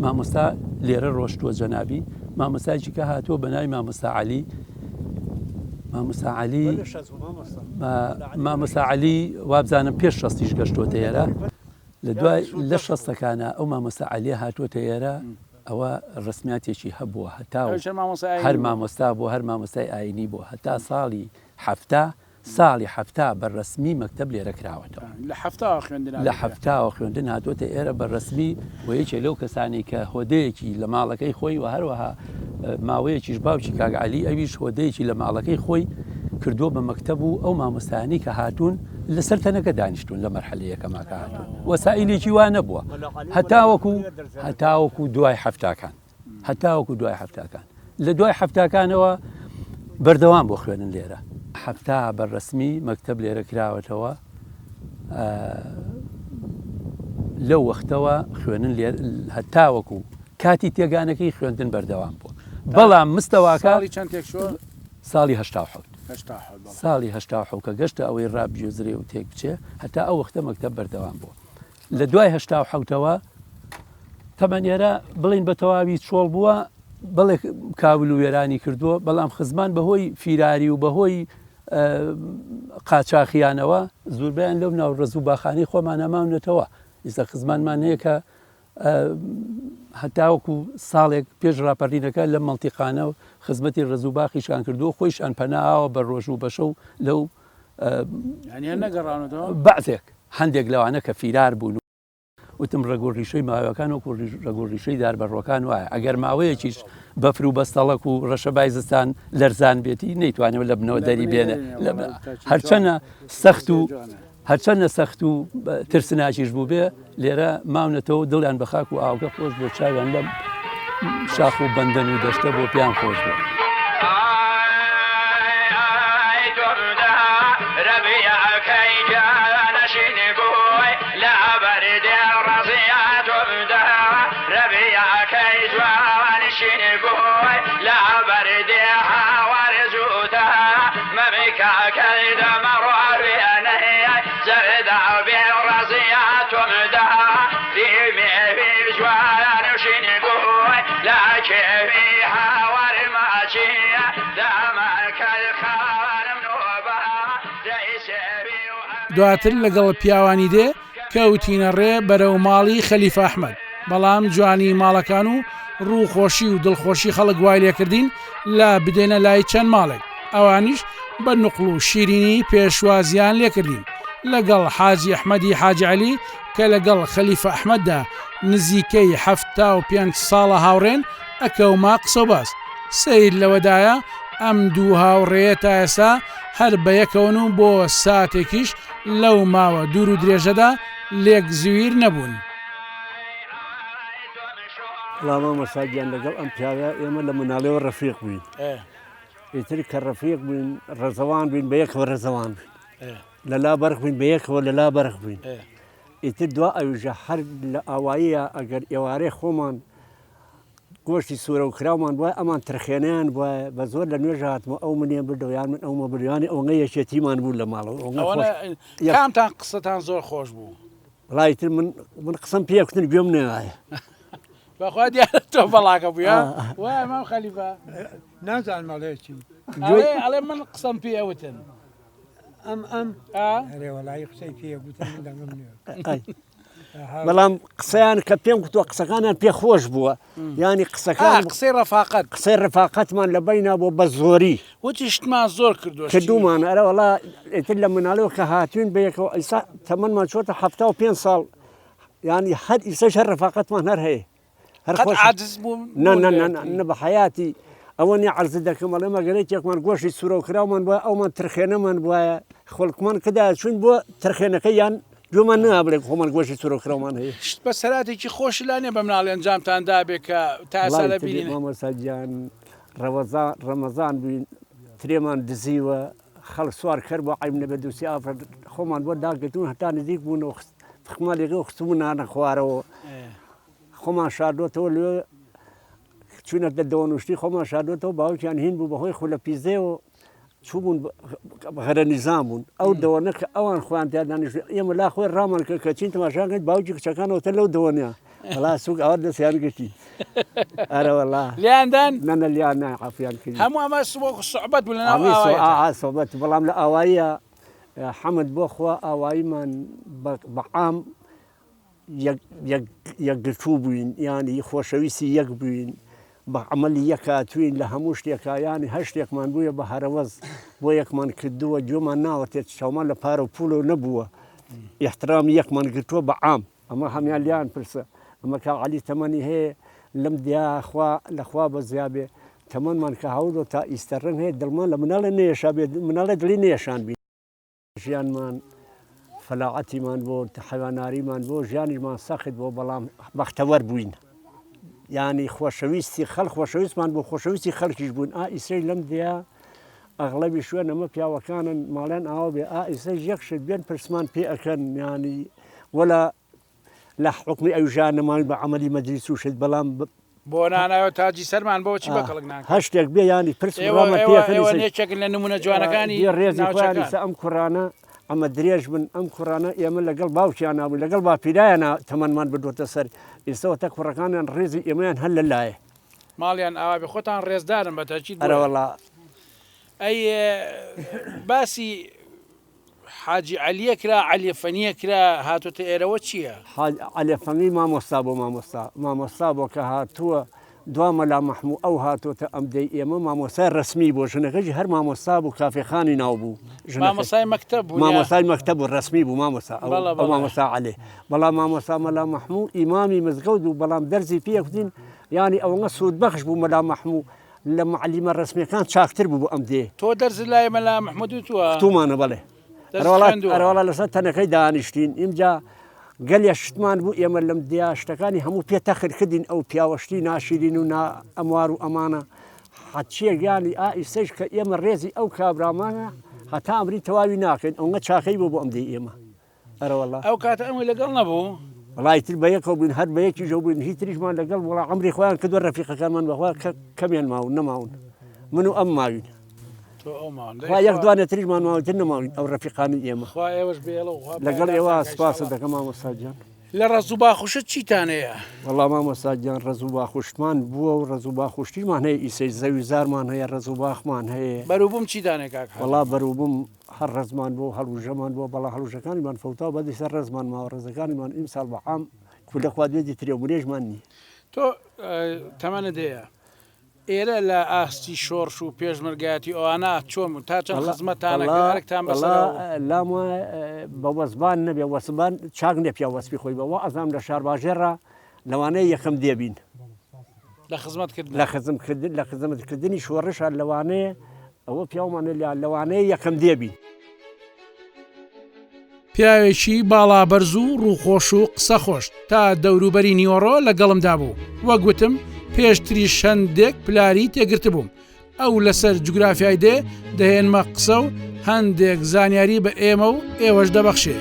مامۆستا لێرە ڕۆشتووە جەنابی مامۆستایەکی کە هاتووە بە ناوی مامۆستا عەلی مامۆستا عەلی مامۆستا عەلی وابزانم پێش شەستیش گەشتۆتە ئێرە لە دوای لە شەستەکانە ئەو مامۆستا عەلیە هاتووەتە ئێرە ئەوە ڕسمیاتێکی هەبووە هەتا هەر مامۆستا بوو هەر مامۆستای ئاینی بوو هەتا ساڵی حەفتا ساڵی حەفتا بە ڕەسمی مەکتەب لێرە کراوەتەوە. لە حەفتاوە خوێندن لە حەفتاوە خوێندن هاتووەتە ئێرە بە ڕەسمی و یەکێ لەو کەسانەی کە هۆدەیەکی لە ماڵەکەی خۆی و هەروەها ماوەیەکیش باوکی کاک عەلی ئەویش هۆدەیەکی لە ماڵەکەی خۆی کردووە بە مەکتەب و ئەو مامۆستایانەی کە هاتوون لەسەر تەنەکە دانیشتوون لە مەرحەلە یەکەما کە هاتوون وەسائیلێکی وا نەبووە هەتاوەکو هەتاوەکو دوای حەفتاکان. هەتاوەکو دوای حەفتاکان. لە دوای حەفتاکانەوە بەردەوام بۆ خوێنن لێرە. حەفتا بە ڕەسمی مەکتەب لێرە کراوەتەوە. لەو وەختەوە خوێنن لێر هەتاوەکو کاتی تێگانەکەی خوێندن بەردەوام بووە. بەڵام مستەواکە ساڵی چەند تێکچووە؟ ساڵی 87. ساڵی 87 کە گەشتە ئەوەی ڕابگوێزرێ و تێک بچێ هەتا ئەو وەختە مەکتەب بەردەوام بووە. لە دوای 87ەوە تەبعەن ئێرە بڵێین بە تەواوی چۆڵ بووە، بەڵێ کاول و وێرانی کردووە، بەڵام خزمان بەهۆی فیراری و بەهۆی قاچاخیانەوە زوربەیان لەو ناو ڕەز و باخانەی خۆمانە ماونەتەوە. ئیستا خزمانمان هەیە کە هەتاوەکو ساڵێک پێش ڕاپەرینەکە لەم مەنتیقانە و خزمەتی ڕەز و باخیشان کردووە، خۆیشان پەناوە بە ڕۆژ و بە شەو لەو بەعزێک هەندێک لەوانە کە فیرار بوون وتم ڕەگ و ڕیشەی ماوەکان وەکو ڕەگ و ڕیشەی داربەڕووەکان وایە ئەگەر ماوەیەکیش بەفر و بەستەڵەک و ڕەشەبای زستان لەرزان بێتی نەیتوانێت لە بنەوە دەری بێنێ هەرچەنە سەخت و هەرچەندە سەخت و ترسناکیش بوو بێ لێرە ماونەتەوە دڵیان بە خاک و ئاوکە خۆش بۆ چاویان لەم شاخ و بەندەن و دەشتە بۆ پێیان خۆش بوو. دواتر لەگەڵ پیاوانی دێ کەوتینە ڕێ بەرەو ماڵی خەلیفە ئەحمەد، بەڵام جوانی ماڵەکان و ڕووخۆشی و دڵخۆشی خەڵک وای لێکردین لا بدەینە لای چەند ماڵێک، ئەوانیش بە نوقڵ و شیرینی پێشوازیان لێکردین، لەگەڵ حاجی ئەحمەدی حاجی عەلی کە لەگەڵ خەلیفە ئەحمەددا نزیکەی 75 ساڵە هاوڕێن، ئەکەومە قسەوباس. سەیر لەوەدایە ئەم دوو هاوڕێیە تا ئێستا هەر بەیەکەوەن و بۆ ساتێکیش لەو ماوە دوور و درێژەدا لێک زویر نەبوون. وەڵا مامۆستا گیان لەگەڵ ئەم پیاوە ئێمە لە مناڵیەوە ڕەفیق بووین ئیتر کە ڕەفیق بووین ڕەزەوان بووین بە یەکەوە ڕەزەوان بووین لە لا بەرخ بووین بە یەکەوە لە لا بەرخ بووین ئیتر دوا ئەویژە هەر لە ئاواییە ئەگەر ئێوارەی خۆمان گۆشتی سوورە و کراومان بووە ئەمان ترخێنیان بووە بە زۆر لە نوێژ هاتمە ئەو منیان بردەوە یان من ئەومە بریانی ئەوەنگە یەکێتیمان بوو لە ماڵەوە کامتان قسەتان زۆر خۆش بوو وەڵا ئیتر من من قسەم پێ کوتن گوێم نەیایە. بەخوا دیارە تۆ بەڵاکە بووی ها وایە مام خەلیفە؟ نازانم ئەڵێ چی. ئەڵێ ئەڵێ من قسەم پێ ئەوتن. ئەم ئەم ئا ئەرێ وەڵایی قسەی پێ گوتن من دەنگم نییە. ئەی. بەڵام قسەیان کە پێم گوتووە قسەکانیان پێ خۆش بووە یانی قسەکان قسەی ڕەفاقەت قسەی ڕەفاقەتمان لە بەینا بۆ بە زۆری وتی شتمان زۆر کردووە کردوومان ئەرە وەڵا ئیتر لە مناڵەوە کە هاتوین بەیەکەوە ئیسا تەمەنمان چۆتە 75 ساڵ یانی هەر ئیسەش هەر ڕەفاقەتمان هەر هەیە هەر خۆش عاجز بووم نا نا نا نا بە حەیاتی ئەوە نیە عەرزت دەکەم ئەڵێم ئەگەر یەکێکمان گۆشتی سوورەو کراومان بوایە ئەومان ترخێنەمان بوایە خۆڵکمان کردایە چوین بۆ ترخێنەکە یان گوێمان نەیا بڵێ خۆمان گۆشتی سوورەو کراومان هەیە. شت بەسەراتێکی خۆش لا نیە بە مناڵی ئەنجامتان دابێ کە تا ئێستا لە بیری نە. مامۆستا گیان ڕەوەزان ڕەمەزان بووین ترێمان دزیوە خەڵک سوار کەر بۆ عەیب نەبێ دووسی ئافرەت خۆمان بۆ داگرتوون هەتا نزیک بوون و فخمان لێگە و خستبوونانە خوارەوە خۆمان شاردۆتەوە لێ چوونەتە دەوەنوشتی خۆمان شاردۆتەوە باوکیان هین بوو بەهۆی خولە پیزەیەوە چووبوون غەرە نیزام بوون ئەو دەوەنە کە ئەوان خۆیان تیا دانیشت ئێمە لا خۆی ڕامان کرد کە چین تەماشا کرد باوکی کچەکانەوە تە لەو دەوەنە وەڵا سوک ئەوە دەستیان گرتی ئەرە وەڵا لیاندان نەنە لیان نا عەفویان کردی هەموو ئەمە سوعبەت بوو لەناو ئاوایەکە سوعبەت بەڵام لە ئاواییە حەمد بۆ خوا ئاواییمان بە عام یەکگرتوو بووین یانی خۆشەویستی یەک بووین بە عەمەلی یەک هاتووین لە هەموو شتێکا یانی هەر شتێکمان بوویە بە هەرەوەز بۆ یەکمان کردووە گوێمان ناوەتێت چاومان لە پارە و پوولەوە نەبووە ئیحترامی یەکمان گرتووە بە عام ئەمە هەمیان لیان پرسە ئەمە کا عەلی تەمەنی هەیە لەم دیا خوا لە خوا بەزیا بێ تەمەنمان کە هاوردۆ تا ئیستە ڕەنگ هەیە دڵمان لە مناڵێ نەیەشا بێ مناڵێ دڵی نەیەشان بین. ژیانمان فەلاعەتیمان بۆ حەیواناریمان بۆ ژیانیشمان سەخت بۆ بەڵام بەختەوەر بووین یانی خۆشەویستی خەڵ خۆشەویستمان بۆ خۆشەویستی خەڵکیش بوون ئا ئیسەی لەم دیا ئەغڵەبی شوێن ئەمە پیاوەکانن ماڵیان ئاوا بێ ئا ئیسەش یەک شت بێن پرسمان پێ ئەکەن یانی وەلا لە حوکمی ئەویشا نەماوین بە عەمەلی مەجلیس و شت بەڵام بۆ نانایەوە تاجی سەرمان بۆ چی بە کەڵک ناکەن هەر شتێک بێ یانی پرس و ڕامان پێ ئەکەن ئێوە یەکێکن لە نمونە جوانەکانی ڕێزی خۆیان ئیستا ئەم کوڕانە ئەمە درێژ بن ئەم کوڕانە ئێمە لەگەڵ باوکیان بوو لەگەڵ باپیرایانە تەمەنمان بردوتە سەر ئیستەوە تە کوڕەکانیان ڕێزی ئێمەیان هەر لە لایە ماڵیان ئاوا بێ خۆتان ڕێزدارن بە تەکید ئەرەوەڵا ئەی باسی حاجی عەلیە کرا عەلیە فەنیە کرا هاتۆتە ئێرەوە چیە؟ حاج عەلیە فەنی مامۆستا بۆ مامۆستا مامۆستا بۆ کە هاتووە دوا مەلا مەحموو ئەو هاتۆتە ئەم دێی ئێمە مامۆستای ڕەسمی بۆ ژنەکەشی هەر مامۆستا بوو کافێخانی ناو بوو ژنەکەی مامۆستای مەکتەب بوو مامۆستای مەکتەب بوو ڕەسمی بوو مامۆستا ئەو بەڵێ ئەو بەڵێ مامۆستا عەلێ بەڵام مامۆستا مەلا مەحموو ئیمامی مزگەوت بوو بەڵام دەرزی پێ کوتین یانی ئەوەنە سوودبەخش بوو مەلا مەحموو لە معەلیمە ڕەسمیەکان چاکتر بوو بۆ ئەم دێ. تۆ دەرست لای مەلا مەحمود وتووە؟ وتوومانە بەڵێ. دەرست ئەرەوەڵا خوێندووە؟ ئەرەوەڵا لەسەر تەنەکەی دانیشتین ئینجا گەلێ شتمان بوو ئێمە لەم دێیا شتەکانی هەموو پێ تەخر کردین ئەو پیاوە شتی ناشیرین و نا ئەموار و ئەمانە هەرچیەک یانی ئا ئیستەش کە ئێمە ڕێزی ئەو کابرامانە هەتا ئەمری تەواوی ناکەین ئەونە چاکەی بوو بۆ ئەم دێی ئێمە. ئەرەوەڵا. ئەو کاتە ئەوی لەگەڵ نەبوو؟ وەڵا ئیتر بە یەکەوە بووین هەر بە یەکیشەوە بووین هی تریشمان لەگەڵ بوو وەڵا عەمری خۆیان کردووە ڕەفیقەکانمان بەخوا کە کەمیان ماون نەماون من و ئەم ماوین تۆ ئەو ماون خوا یەک دوانە تریشمان ماون تر نەماوین ئەو ڕەفیقانی ئێمە خوا ئێوەش بێڵە و خوا لەگەڵ ئێوە سپاست دەکەم مامۆستا گیان. لە ڕەز و باخوشت چیتان هەیە؟ وەڵا مامۆستا گیان ڕەز و باخوشتمان بووە و ڕەز و باخوشتیشمان هەیە ئیسەی زەوی زارمان هەیە ڕەز و باخمان هەیە. بەروبووم چیتان هەیە کاک حاجی؟ وەڵا بەروبووم هەر ڕەزمان بۆ هەڵوژەمان بۆ بەڵا هەڵوژەکانیمان فەوتاوە بەس ئیستا ڕەزمان ماوە ڕەزەکانیمان ئیمساڵ بە عام کولە خواردوێتی ترێ و مرێژمان نیە. تۆ تەمەنت هەیە ئێرە لە ئاستی شۆڕش و پێشمەرگایەتی ئەوانە چۆن بوون تا چەند خزمەتتان ئەکرد ئەرکتان بەسەرەوە بوو؟ لام وایە بە وەزبان نەبێ وەسبان چاک نیە پیاو وەسفی خۆی بە وا ئەزانم لە شارباژێڕا لەوانەیە یەکەم دێ بین. لە خزمەت کردن لە خزم کردن لە خزمەت کردنی شۆڕشە لەوانەیە ئەوە پیاومانە لە لەوانەیە یەکەم دێبین. پیاوێکی باڵا بەرز و ڕووخۆش و قسە خۆش تا دەوروبەری نیوەڕۆ لەگەڵمدا بوو وەک وتم پێشتریش هەندێک پلاری تێگرتبووم ئەو لەسەر جوگرافیای دێ دەهێنمە قسە و هەندێک زانیاری بە ئێمە و ئێوەش دەبەخشێ.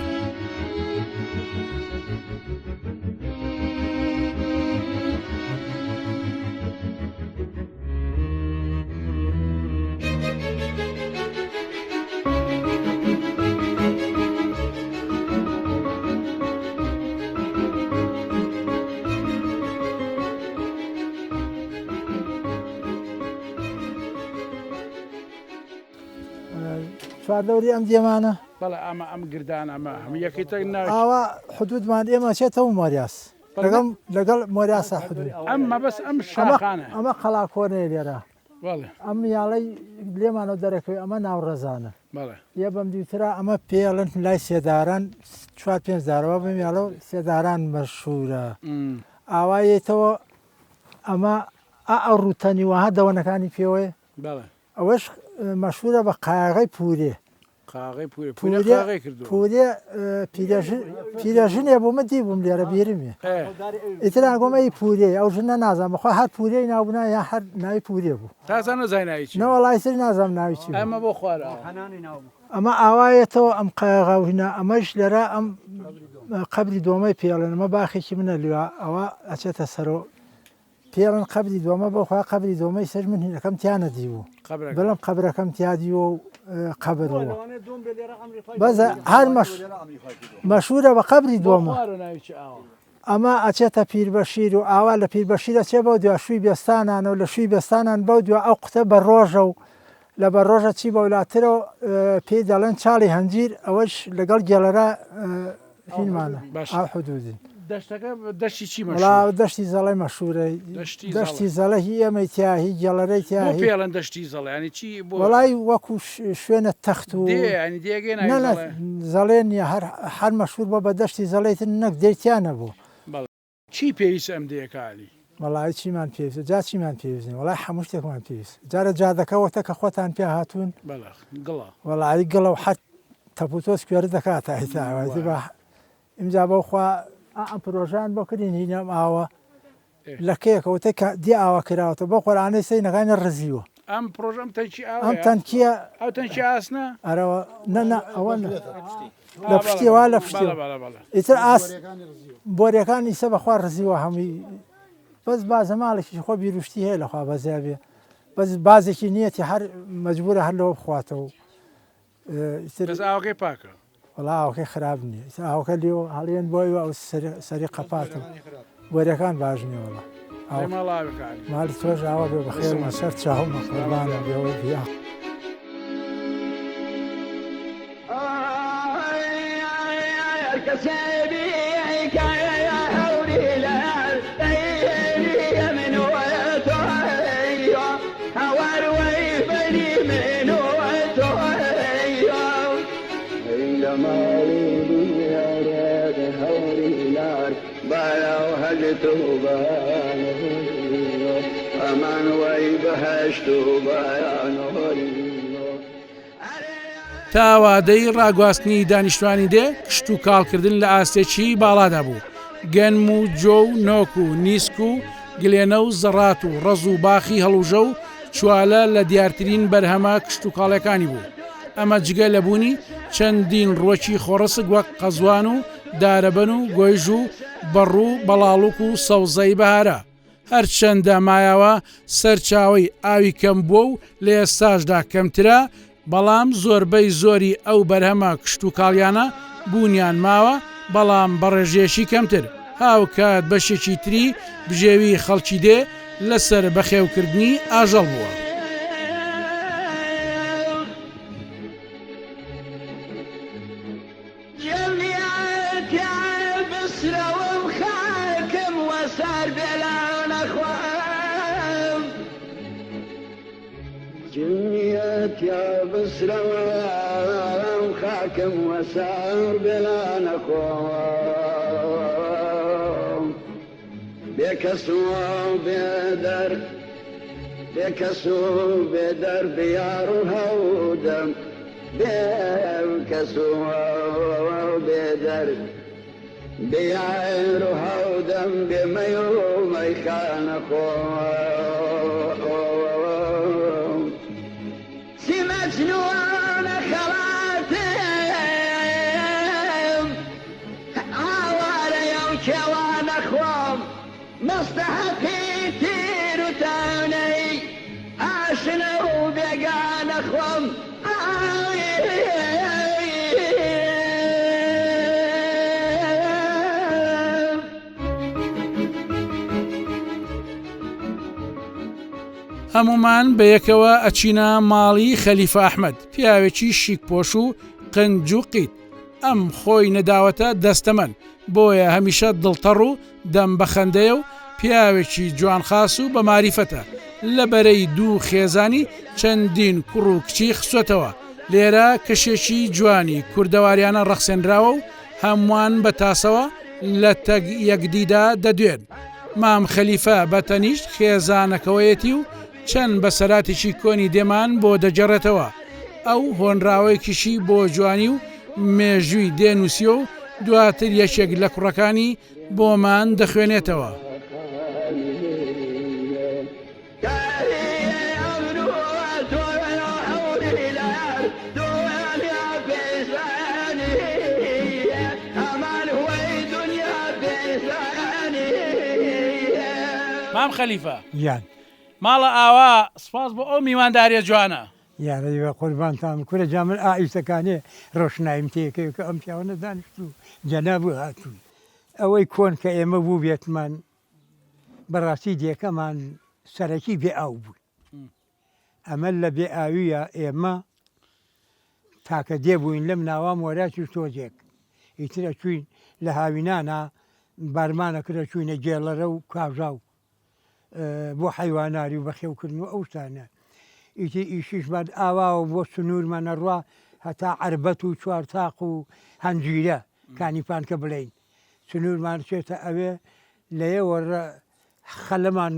چواردەوری ئەم دێمانە. بەڵێ ئەمە ئەم گردان ئەمە هەموو یەکەی تەک ناوی ئاوا حدودمان ئێمە چێتەوە مۆریاس لەگەڵ لەگەڵ مۆریاسا حدود ئەم مەبەست ئەم شاخانە ئەمە قەڵاکۆنەیە لێرە بەڵێ ئەم یاڵەی لێمانەوە دەرەکەوێ ئەمە ناو ڕەزانە بەڵێ یە بەم دیوترا ئەمە پێڵن لای سێداران چوار پێنج دارەوە بەم یاڵە و سێداران مەشهورە ئاوا یەتەوە ئەمە ئا ئەو ڕووتەنی وەها دەوەنەکانی پێوەیە بەڵێ ئەوەش مەشهورە بە قایەغەی پورێ. قاغەی پورێ پورێ قاغەی کردووە. پورێ پیرەژن پیرەژنێ بوو من دیبووم لێرە بیرمێ ئیتر ئاگۆم ئەی پورێ ئەو ژنە نازانم بەخوا هەر پورێی ناوبنا یا هەر ناوی پورێ بوو. تازە نەزای ناوی چی بوو. نەوەڵا ئیتر نازانم ناوی چی بوو. ئەمە بۆ خوارەوە. ئەمە ئاوایەتەوە ئەم قایەغا و هینا ئەمەش لێرە ئەم قەبری دۆمەی پێڵێن ئەمە باخێکی منە لێوە ئەوە ئەچێتە سەرۆ پێڵن قەبری دۆمە بۆ خوا قەبری دۆمەی سەر من هینەکەم تیا نەدیبوو بەڵام قەبرەکەم تیا دیوە و قەبر بووە بەس هەر مەش مەشهورە بە قەبری دۆمە ئەمە ئەچێتە پیربەشیر و ئاوا لە پیربەشیر ئەچێ بەو دوا شووی بێستانانە و لە شووی بێستانان بەو دوا ئەو قوتە بە ڕۆژە و لە بە ڕۆژە چی بەولاترەوە پێی دەڵێن چاڵی هەنجیر ئەوەش لەگەڵ گێڵەرا هینمانە ئاو حدودین. دەشتەکە دەشتی چی مەشهورە؟ وەڵا دەشتی زەڵەی مەشهورە. دەشتی زەڵە هی ئێمەی تیا هی گێڵەرەی تیا. بۆ پێڵێن دەشتی زەڵە یانی چی بۆ؟ وەڵای وەکو شوێنە تەخت و. دێ یانی دێگەی ناوی زەڵەیە؟ نا نا زەڵێ نییە هەر هەر مەشهور بووە بە دەشتی زەڵەی تر نەک دێی تیا نەبوو. بەڵێ. چی پێویستە ئەم دێیە کاک عەلی؟ وەڵایی چیمان پێویستە جا چیمان پێویست نیە وەڵای حەموو شتێکمان پێویستە جارە جادەکە وەتە کە خۆتان پیا هاتوون بەڵێ گڵە. وەڵایی گڵە و حەت تەپوتۆز کوێرت دەکات ئیتر با ئینجا بەو خوا ئەم پرۆژان بۆ کردین هینە ئەم ئاوە لەکەیەکە وتە کە دی ئاوا کراوەتە بۆ قۆرانەی سینەکانی ڕزیوە ئەم پرۆژە ئەم تەنکی ئاوەیە ئەم تەنکیە ئەو تەنکی ئاسنە ئەرەوە نە نە ئەوە نە لە پشتیەوە لە پشتیەوە ئیتر ئاس بۆریەکان ئیسە بەخوا ڕزیوە هەمووی بەس بازە ماڵێکی خۆ بیروشتی هەیە لەخوا بەزیا بێ بەس بازێکی نیەتی هەر مەجبورە هەر لەوە بخواتەوە بەس ئاوەکەی پاکە؟ وەڵا ئاوەکەی خراپ نییە ئیتر ئاوەکە لێو هەڵێن بۆی و ئەو سەری قەپاتە بۆریەکان باش نییە وەڵا ماڵی تۆش ئاوا بێ بەخێر سەر چاومە قوربانم بێەوە بیا. تا وادەی ڕاگواستنی دانیشتوانی دێ کشتوکاڵکردن لە ئاستێکی باڵادا بوو، گەنم و جۆ و نۆک و نیسک و گلێنە و زەڕات و ڕەز و باخی هەڵوژە و چوالە لە دیارترین بەرهەمە کشتوکاڵیەکانی بوو، ئەمە جگە لە بوونی چەندین ڕووەکی خۆڕسک وەک قەزوان و دارەبەن و گۆیژ و بەڕوو و بەڵاڵوک و سەوزەی بەهارە. هەرچەندە مایاوە سەرچاوەی ئاوی کەم بووە و لە ئێستاشدا کەمترە، بەڵام زۆربەی زۆری ئەو بەرهەمە کشتوکاڵیانە بوونیان ماوە، بەڵام بە ڕێژەیەکی کەمتر، هاوکات بەشێکی تری بژێوی خەڵکی دێ لەسەر بەخێوکردنی ئاژەڵ بووە. هەموومان بەیەکەوە ئەچینە ماڵی خەلیفە ئەحمەد، پیاوێکی شیک پۆش و قنج و قیت. ئەم خۆی نەداوەتە دەستەمەن، بۆیە هەمیشە دڵتەڕ و دەم بە خەندەیە و پیاوێکی جوانخاس و بە ماریفەتە، لە بەرەی دوو خێزانی چەندین کوڕ و کچی خستووەتەوە، لێرە کەشێکی جوانی کوردەواریانە ڕەخسێنراوە و هەمووان بە تاسەوە لە تەک یەکدیدا دەدوێن. مام خەلیفە بە تەنیشت خێزانەکەوەیەتی و چەند بەسەراتێکی کۆنی دێمان بۆ دەگێڕێتەوە. ئەو هۆنراوەیەکیشی بۆ جوانی و مێژووی دێ نووسیوە و دواتر یەکێک لە کوڕەکانی بۆمان دەخوێنێتەوە. مام خەلیفە گیان. ماڵە ئاوا سپاس بۆ ئەو میوانداریە جوانە. یارەبی بە قوربانتان بم کورە جا من ئا ئیسەکانێ ڕۆشناییم تێکەوێ کە ئەم پیاوە نەدانیشتوو جەناب و هاتووی. ئەوەی کۆن کە ئێمە بووبێتمان بەڕاستی دێکەمان سەرەکی بێ ئاو بووین. ئەمە لە بێ ئاوییە ئێمە تاکە دێ بووین لەم ناوا مۆراچ و تۆزێک ئیتر ئەچووین لە هاوینانا بارمان ئەکرد ئەچووینە گێڵەرە و کاژاو بۆ حەیواناری و بەخێوکردن و ئەو شتانە ئیتر ئیشیشمان ئاواوە بۆ سنوورمان ئەڕوا هەتا عەربەت و چوارتاق و هەنجیرە کانی پانکە بڵێین سنوورمان چێتە ئەوێ لەیەوە خەلەمان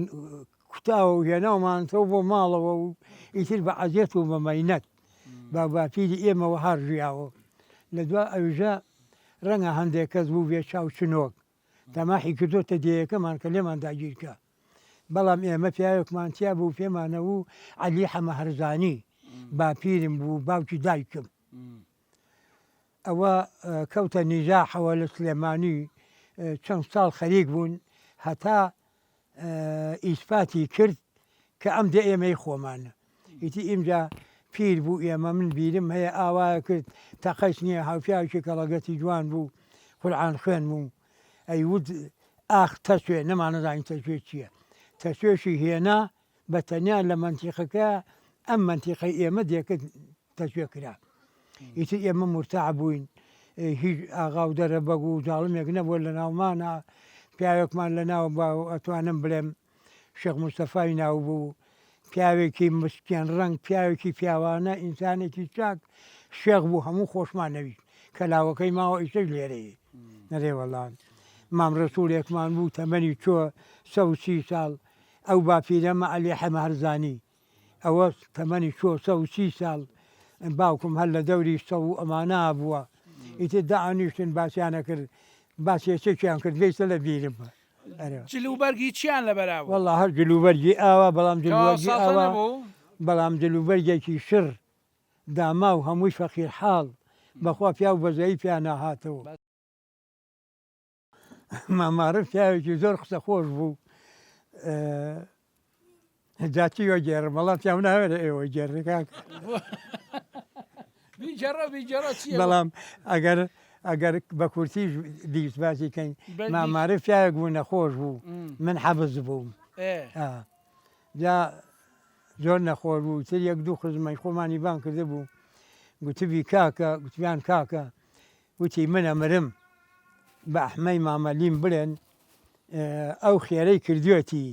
کوتاوە و هێناومانەوە بۆ ماڵەوە و ئیتر بە عەزێت و بە مەینەت باوباپیری ئێمە وەها ژیاوە لە دوا ئەوژە ڕەنگە هەندێک کەس بوو بێ چاو چنۆک تەماحی کردۆتە دێیەکەمان کە لێمان داگیرکا بەڵام ئێمە پیاوێکمان تیا بوو پێمانەوو عەلی حەمە هەرزانی باپیرم بوو باوکی دایکم ئەوە کەوتە نیزاحەوە لە سلێمانی چەند ساڵ خەریک بوون هەتا ئیسپاتی کرد کە ئەم دێ ئێمەی خۆمانە ئیتی ئینجا پیر بوو ئێمە من بیرم هەیە ئاوایە کرد تەقەش نییە هاوپیاوێکی کەڵەگەتی جوان بوو قورعان خوێن بوو ئەی وت ئاخ تەسوێ نەمانەزانی تەسوێ چییە تەسوێشی هێنا بە تەنیا لە مەنتیقەکە ئەم مەنتیقەی ئێمە دێکرد تەسوێ کرا ئیتر ئێمە مورتاع بووین هیچ ئاغا و دەرەبەگ و زاڵمێک نەبووە لە ناومانە پیاوێکمان لە ناو ئەتوانم بڵێم شێخ مستەفای ناو بوو، پیاوێکی مسکێن ڕەنگ، پیاوێکی پیاوانە، ئینسانێکی چاک، شێخ بوو هەموو خۆشمان نەویست، کە لاوەکەی ماوە ئیستەش لێرەیە. نەرێ وەڵا مام ڕەسووڵێکمان بوو تەمەنی چووە 130 ساڵ، ئەو باپیرەمە عەلی حەمە هەرزانی ئەوە تەمەنی چووە 130 ساڵ، باوکم هەر لە دەوری سەد و ئەمانە بووە، ئیتر دائەنیشتن باسیان ئەکرد، باسی یەکێکیان کرد گەیشتە لە بیرم. جل و بەرگی چیان لەبەرا بوو؟ وەڵا هەر جل و بەرگی ئاوا بەڵام جل و کەوا بەرگی ساڵتە ئاوا نەبوو؟ بەڵام جل و بەرگێکی شڕ داماو هەمووی فەقیر حاڵ بەخوا پیاو بەزەیی پیا ناهاتەوە. مام مارف پیاوێکی زۆر قسە خۆش بوو جا چی وەگێڕم وەڵا پیاو ناوێرێ ئێوە گێڕێ کاکە. بیگێڕە بیگێڕە چییە؟ بەڵام ئەگەر ئەگەر بە کورتیش بیست باسی کەین مام مارف پیاوێک بوو نەخۆش بوو من حەبس بووم جا زۆر نەخۆش بوو تر یەک دوو خزمەی خۆمانی بان کردبوو گوتبی کاکە گوتبیان کاکە وتی من ئەمرم بە ئەحمەی مامەلیم بڵێن ئەو خێرەی کردوێتی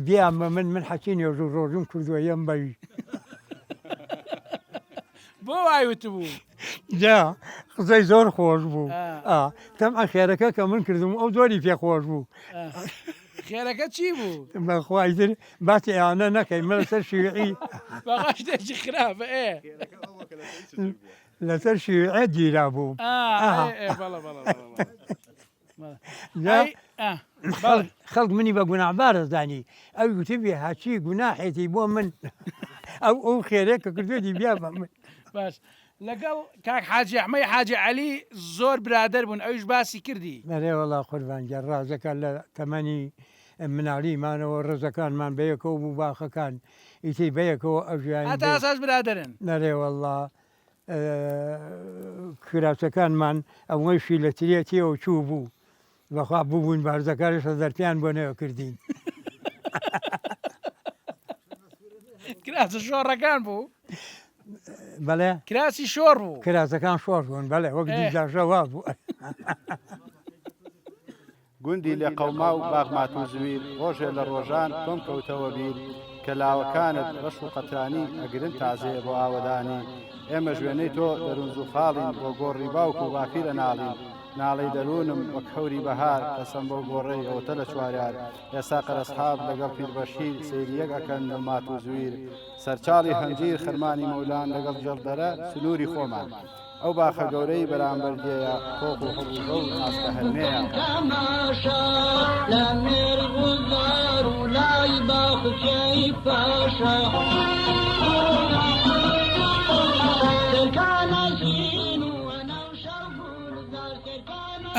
بیان بە من من حەچی نوێژ و ڕۆژوم کردووە یەم بەوی. بۆ وای وتبوو؟ جا قسەی زۆر خۆش بوو تەمعە خێرەکە کە من کردم ئەو زۆری پێ خۆش بوو. خێرەکە چی بوو؟ بەخوا ئیتر باسی ئەوانە نەکەی من لەسەر شیوعی بەخوا شتێکی خراپە ئێ لەسەر شیوعیت گیرا بووم. خەڵک منی بە گوناحبار ئەزانی ئەوی گوتبی هەرچی گوناحێتی بۆ من ئەو ئەو خێرێک کە کردوێتی بیا بە من. باش لەگەڵ کاک حاجی ئەحمەی حاجی عەلی زۆر برادەر بوون ئەویش باسی کردی. ئەرێ وەڵا قوربان گیان ڕازەکە لە تەمەنی مناڵیمانەوە ڕەزەکانمان بەیەکەوە بوو باخەکان ئیتر بەیەکەوە ئەژیاین هەتا ئێستاش برادەرن؟ ئەرێ وەڵا کراسەکانمان ئەوەیشی لە ترێ تێوە چوو بوو بەخوا بووبووین بارزەکانیش دەرپیان بۆ نەکردین. کراسە شۆڕەکان بوو؟ بەڵێ. کراسی شۆڕ بوو. کراسەکان شۆڕ بوون بەڵێ وەک دیجاژە وا بوو. گوندی لێقەوماو باغ ماتوزویر ڕۆژێ لە ڕۆژان تۆم کەوتەوە بیر کە لاوەکانت ڕەش و قەترانی ئەگرن تازەیە بۆ ئاوەدانی ئێمەش وێنەی تۆ دەروون زووخاڵین بۆ گۆڕی باوک و باپیرە ناڵین ناڵەی دەروونم وەک هەوری بەهار قەسەم بەو گۆڕەی ئەوەتە لە چواریار ئێستا قەرەسحاب لەگەڵ پیربەشیر سەیری یەک ئەکەن لە ماتوزویر سەرچاڵی هەنجیر خەرمانی مەولان لەگەڵ جەڵدەرە سنووری خۆمان. ئەو باخە گەورەی بەرامبەر دێیە تۆخ و هەڵوژە و ناسکە هەرمێیە.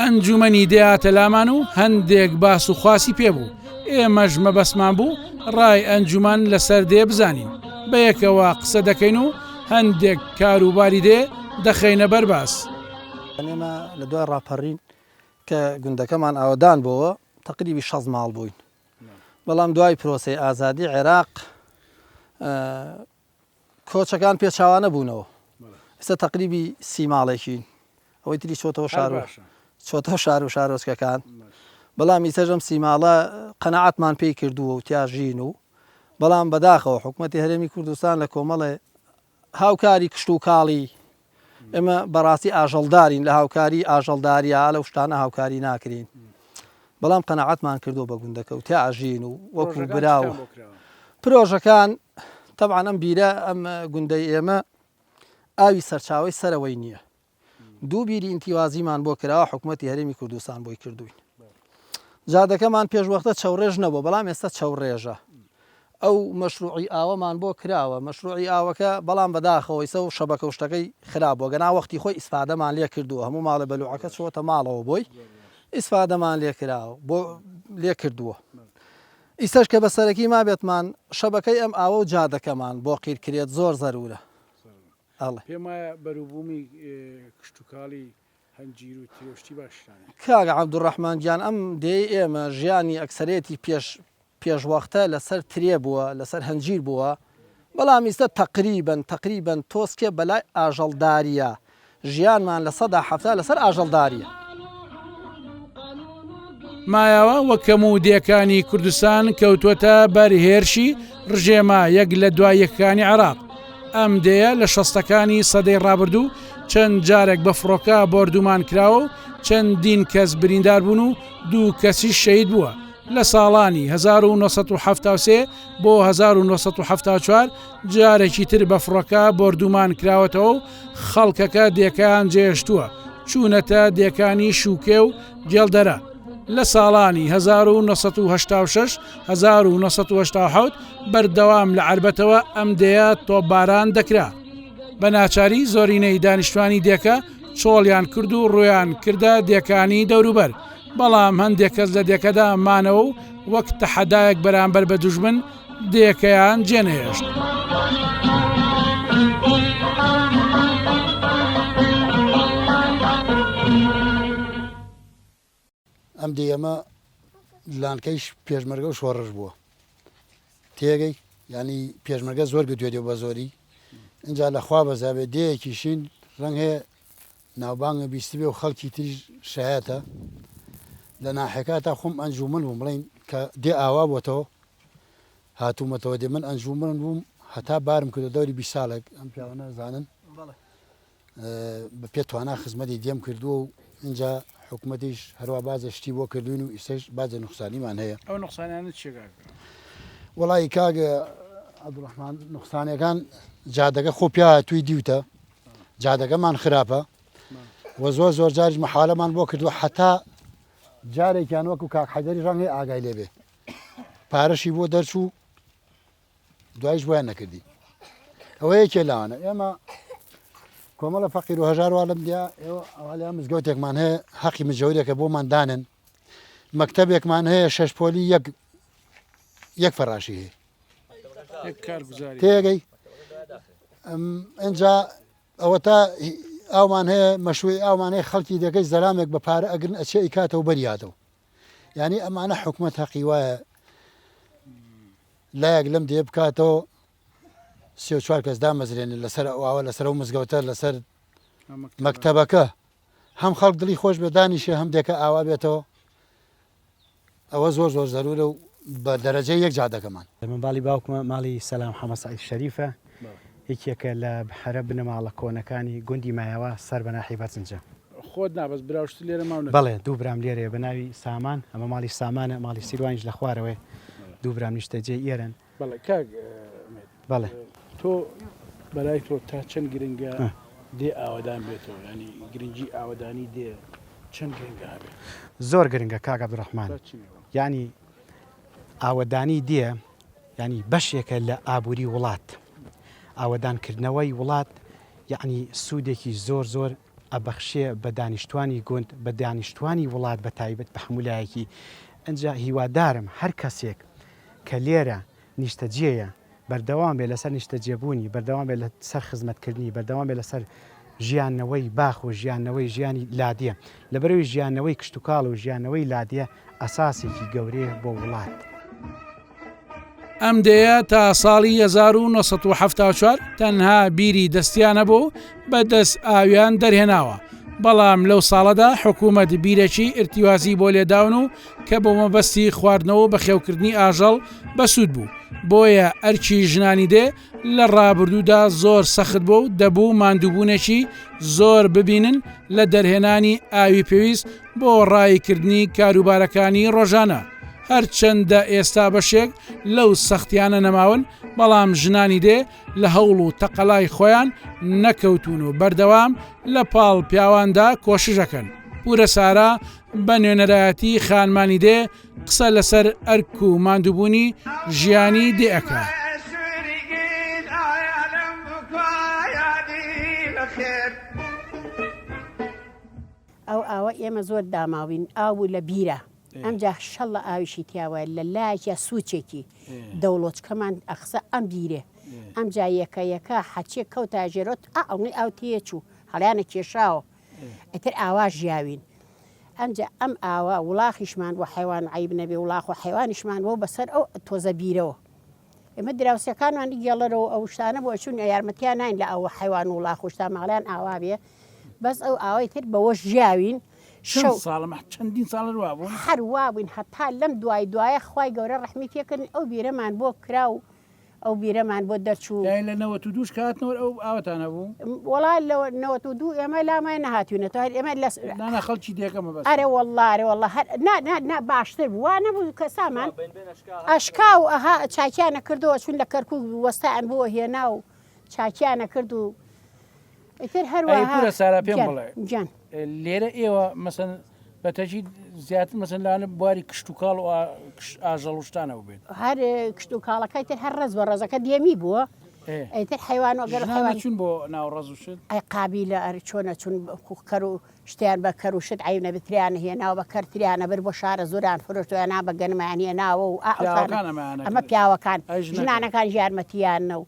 ئەنجومەنی دێ هاتە لامان و هەندێک باس و خواسی پێ بوو، ئێمەش مەبەستمان بوو ڕای ئەنجومەن لەسەر دێ بزانین، بەیەکەوە قسە دەکەین و هەندێک کاروباری دێ دەخەینە بەر باس. ئێمە لە دوای ڕاپەڕین کە گوندەکەمان ئاوەدان بۆوە تەقریبی 6 ماڵ بووین بەڵام دوای پرۆسەی ئازادی عێراق کۆچەکان پێچوانە بوونەوە ئێستا تەقریبی سی ماڵێکین ئەوەی تری چۆتەوە شار چۆتەوە شار و شارۆچکەکان بەڵام ئیسەژەم سی ماڵە قەنەعاتمان پێی کردووە و تیاژین و بەڵام بەداخەوە حکوومەتتی هەرێمی کوردستان لە کۆمەڵێ هاوکاری کشتوکاڵی، ئێمە بەڕاستی ئاژەڵدارین، لە هاوکاری ئاژەڵدارییا لەو شتانە هاوکاری ناکرین، بەڵام قەناعەتمان کردووە بە گوندەکە و تیا ئەژین و وەکو برا و پرۆژەکان تەبعەن ئەم بیرە ئەم گوندەی ئێمە ئاوی سەرچاوەی سەرەوەی نییە. دوو بیری ئینتیوازیمان بۆ کراوە حکومەتی هەرێمی کوردستان بۆی کردوین جادەکەمان پێشوەختە چەوڕێژ نەبوو بەڵام ئێستا چەوڕێژە ئەو مەشروعی ئاوەمان بۆ کراوە مەشروعی ئاوەکە بەڵام بەداخەوە ئیسە و شەبەکە و شتەکەی خراپ بووە گەنا وەختی خۆی ئیسفادەمان لێ کردووە هەموو ماڵێ بەلوعەکە چۆتە ماڵەوە بۆی ئیسفادەمان لێ کراوە بۆ لێ کردووە ئیسەش کە بە سەرەکی مابێتمان شەبەکەی ئەم ئاوە و جادەکەمان بۆ قیر کرێت زۆر زەرورە ئەڵێ. پێم وایە بەروبوومی کشتوکاڵی هەنجیر و ترێ و شتی باشتانە. کاک عەبدولڕەحمان گیان ئەم دێیەی ئێمە ژیانی ئەکسەرێتی پێش پێشوەختە لەسەر ترێ بووە لەسەر هەنجیر بووە بەڵام ئیستە تەقریبەن تەقریبەن تۆسکێ بەلای ئاژەڵداریە ژیانمان 70% لەسەر ئاژەڵداریە. مایەوە وەک هەموو دێکانی کوردستان کەوتووەتە بەر هێرشی ڕژێمە یەک لە دوای یەکەکانی عێراق. ئەم دێیە لە شەستەکانی سەدەی ڕابردوو چەند جارێک بە فڕۆکە بۆردومان کراوە و چەندین کەس بریندار بوون و دوو کەسیش شەهید بووە. لە ساڵانی 1973 بۆ 1974 جارێکی تر بە فڕۆکە بۆردومان کراوەتەوە و خەڵکەکە دێکەیان جێهێشتووە چوونەتە دێکانی شوکێ و گێڵدەرە. لە ساڵانی 1986 1987 بەردەوام لە عەربەتەوە ئەم دێیە تۆپباران دەکرا. بە ناچاری زۆرینەی دانیشتوانی دێکە چۆڵیان کرد و ڕوویان کردە دێکانی دەوروبەر، بەڵام هەندێک کەس لە دێکەدا مانەوە و وەک تەحەدایەک بەرامبەر بە دوژمن دێکەیان جێنەهێشت. ئەم دێیەمە لانکەیش پێشمەرگە و شۆڕش بووە تێگەی ینی پێشمەرگە زۆر گرتوێتی بە زۆری اینجا لەخوا بەزابێ دێیەکی شین ڕەنگ هەیە ناوبانگە بیستبێ و خەڵکی تریش شایەتە لە ناحەکە تا خۆم ئەنجومن بووم بڵین کە دێ ئاوا بۆتەوە هاتوومەتەوە دێ من ئەنجومن بووم هەتا بارم کردو دەوری 20 ساڵێک ئەم پیاوانە زانن بە پێ توانا خزمەتی دێم کردووە و ئینجا حکومەتیش هەروا بازە شتی بۆ کردوین و ئیسەش بازە نوقسانیمان هەیە. ئەو نوقسانیانە چیە کاک؟ وەڵایی کاک عەبدوڕەحمان نوقسانیەکان جادەکە خۆ پیا توی دیوتە جادەکەمان خراپە و زۆر زۆر جاریش مەحالەمان بۆ کردووە حتا جارێکیان وەکو کاک حەیدەری ڕەنگەی ئاگای لێبێ پارەشی بۆ دەرچوو دوایش بۆیان نەکردین ئەوە یەکێ لاوانە ئێمە کۆمەڵە فەقیر و هەژار وا لەم دیا ئێوە ئەوالیان مزگەوتێکمان هەیە حەقی مجەورێکە بۆمان دانن مەکتەبێکمان هەیە شەش پۆلی یەک یەک فەراشی هەیە تێگەی ئەجا ئەوەتا ئاومان هەیە مەشوی ئاومان هەیە خەڵکی دەکەی زەلامێک بە پارە ئەگرن ئەچێ ئیکاتەوە بەریاتەوە یعنی ئەمانە حکومت هەقی وایە لایەک لەم دێ بکاتەوە. سێ و چوار کەس دامەزرێنێت لەسەر ئەو ئاوە لەسەر ئەو مزگەوتە لەسەر مەکتەبەکە هەم خەڵک دڵی خۆش بێ دانیشێ هەم دێکە ئاوا بێتەوە ئەوە زۆر زۆر زەرورە و بە دەرەجەی یەک جادەکەمان. من باڵی باوکمە ماڵی سەلام حەمە سەعید شەریفە یەکێکە لە هەرە بنەماڵە کۆنەکانی گوندی مایەوە سەر بە ناحیەی بەرزنجە. خۆت نا بەس براوشت لێرە ماونەتەوە؟ بەڵێ دوو برام لێرەیە بە ناوی سامان ئەمە ماڵی سامانە ماڵی سیروانیش لە خوارەوەیە دوو برام نیشتەجێی ئێرەن. بەڵێ کاک ئومێد. بەڵێ. تۆ بەلای تۆ تا چەند گرنگە دێ ئاوەدان بێتەوە یانی گرنگی ئاوەدانی دێ چەند گرنگە هەبێت؟ زۆر گرنگە کاک عەبدولڕەحمان یانی ئاوەدانی دێ یانی بەشێکە لە ئابووری وڵات ئاوەدانکردنەوەی وڵات یعنی سوودێکی زۆر زۆر ئەبەخشێ بە دانیشتوانی گوند بە دانیشتوانی وڵات بە تایبەت بە هەموو لایەکی ئەجا هیوادارم هەر کەسێک کە لێرە نیشتەجێیە، بەردەوام بێت لەسەر نیشتەجێبوونی، بەردەوام بێت لەسەر خزمەتکردنی، بەردەوام بێت لەسەر ژیانەوەی باخ و ژیانەوەی ژیانی لادێ. لەبەرئەوەی ژیانەوەی کشتوکاڵ و ژیانەوەی لادێ ئەساسێکی گەورەیە بۆ وڵات. ئەم دێیە تا ساڵی 1974 تەنها بیری دەستیان هەبوو و بە دەست ئاویان دەرهێناوە، بەڵام لەو ساڵەدا حکوومەت بیرێکی ئیرتیوازی بۆ لێداون و کە بۆ مەبەستی خواردنەوە و بەخێوکردنی ئاژەڵ بەسوود بوو، بۆیە ئەرکی ژنانی دێ لە ڕابردوودا زۆر سەخت بووە و دەبوو ماندووبوونێکی زۆر ببینن لە دەرهێنانی ئاوی پێویست بۆ ڕاییکردنی کاروبارەکانی ڕۆژانە. هەرچەندە ئێستا بەشێک لەو سەختیانە نەماون، بەڵام ژنانی دێ لە هەوڵ و تەقەلای خۆیان نەکەوتوون و بەردەوام لە پاڵ پیاواندا کۆشش ئەکەن. پورە سارا بە نوێنەرایەتی خانمانی دێ قسە لەسەر ئەرک و ماندووبوونی ژیانی دێ ئەکا. ئەو ئاوە ئێمە زۆر داماوین ئاو و لە بیرە ئەمجا شەڵە ئاویشی تیاوە لە لایەکیا سوچێکی دەوڵۆچکەمان ئەخسە ئەم بیرێ ئەمجا یەکە یەکە حەچێک کەوتە ژێرۆت ئا ئەوەی ئاو تێچوو هەڵیانە کێشاوە ئیتر ئاوا ژیاوین ئەمجا ئەم ئاوە وڵاخیشمان بۆ حەیوان عەیب نەبێ وڵاخ و حەیوانیشمان بۆ بەسەر ئەو تۆزە بیرەوە ئێمە دراوسێکانمان گێڵەرەوە ئەو شتانە بۆ چون یارمەتیان ناین لە ئەوە حەیوان و وڵاخ و شتا ماڵیان ئاوا بێ بەس ئەو ئاوەی تر بەوە ژیاوین شەو ساڵە چەندین ساڵ هەر وابوون هەر وابووین هەتا لەم دوای دوایە خوای گەورە ڕەحمی پێکردین ئەو بیرەمان بۆ کرا و ئەو بیرەمان بۆ دەرچوو. یانی لە 92 کە هاتنەوە ئەو ئاوەتان هەبوو؟ وەڵا لە 92 ئێمە لامای نەهاتوینەتەوە هەر ئێمە لە نا نا خەڵکی دێکە مەبەستم. ئەرێ وەڵا ئەرێ وەڵا هەر نا نا نا باشتر بوو وا نەبوو کە سامان ئەشکا و ئەها چاکیانە کردەوە چون لە کەرکووک وەستایان بۆ هێنا و چاکیانە کرد و ئیتر ئەی هەروەها پورە سارا پێم گیان بڵێ گیان. لێرە ئێوە مەسەن بە تەکی زیاتر مەسەن لەوانە بواری کشتوکاڵ و ئاژەڵ و شتانەوە بێت. هەر کشتوکاڵەکەی تر هەر ڕەز بە ڕەزەکە دێمی بووە ئیتر حەیوان و گەر ژنان حەیوان ئەچوون بۆ ناو ڕەز و شت؟ ئەی قابیلە ئەرێ چۆن ئەچوون کەر و شتیان بە کەر و شت عەیب نەبێ ترێیان هێناوە بە کەر ترێیان ئەبرد بۆ شارە زۆریان فرۆشتووە بە گەنمیان هێناوە و ئا ئەو شتانە پیاوەکان ئەمەیان ئەمە ئەکرد پیاوەکان ئەی ژنەکان؟ ژنانەکان یارمەتییانە و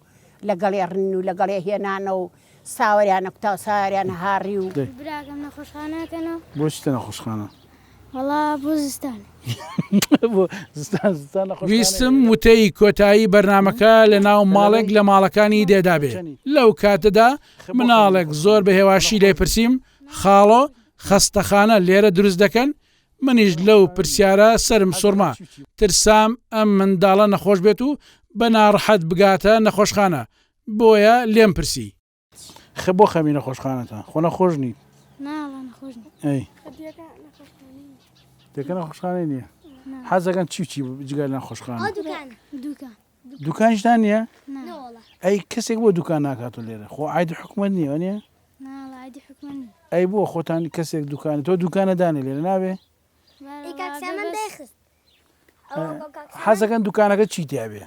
لەگەڵێ ڕنین و لەگەڵێ هێنانە و ساوەریانە کوتا و ساوەریان هاڕی و. براکەم نەخۆشخانە ئەکەنەوە. بۆ چیتە نەخۆشخانە؟ وەڵا بۆ زستان. بۆ زستان زستان نەخۆشخانە ویستم وتەی کۆتایی بەرنامەکە لە ناو ماڵێک لە ماڵەکانی دێدا بێ. لەو کاتەدا مناڵێک زۆر بە هێواشی لێی پرسیم، خاڵۆ خەستەخانە لێرە دروست دەکەن؟ منیش لەو پرسیارە سەرم سوڕما، ترسام ئەم منداڵە نەخۆش بێت و بە ناڕەحەت بگاتە نەخۆشخانە، بۆیە لێم پرسی. خە بۆ خەمی نەخۆشخانەتە؟ خۆ نەخۆش نیت؟ نا وەڵا نەخۆش نیم. ئەی. دێکە نەخۆشخانەی نییە. دێکە نەخۆشخانەی نییە؟ نا. حەزەکەن چی و چی جگە لە نەخۆشخانە؟ ئەو دوکانە. دوکان. دوکانیشتان نییە؟ نا. نەوەڵا. ئەی کەسێک بۆ دوکان ناکاتەوە لێرە؟ خۆ عایدی حکومەت نییە وەنیە؟ نا وەڵا عایدی حکومەت نییە. ئەی بۆ خۆتان کەسێک دوکانی تۆ دوکانە دانێ لێرە نابێ؟ ئەی کاک سامان دایخست. حەزەکەن دوکانەکە چی تیا بێ؟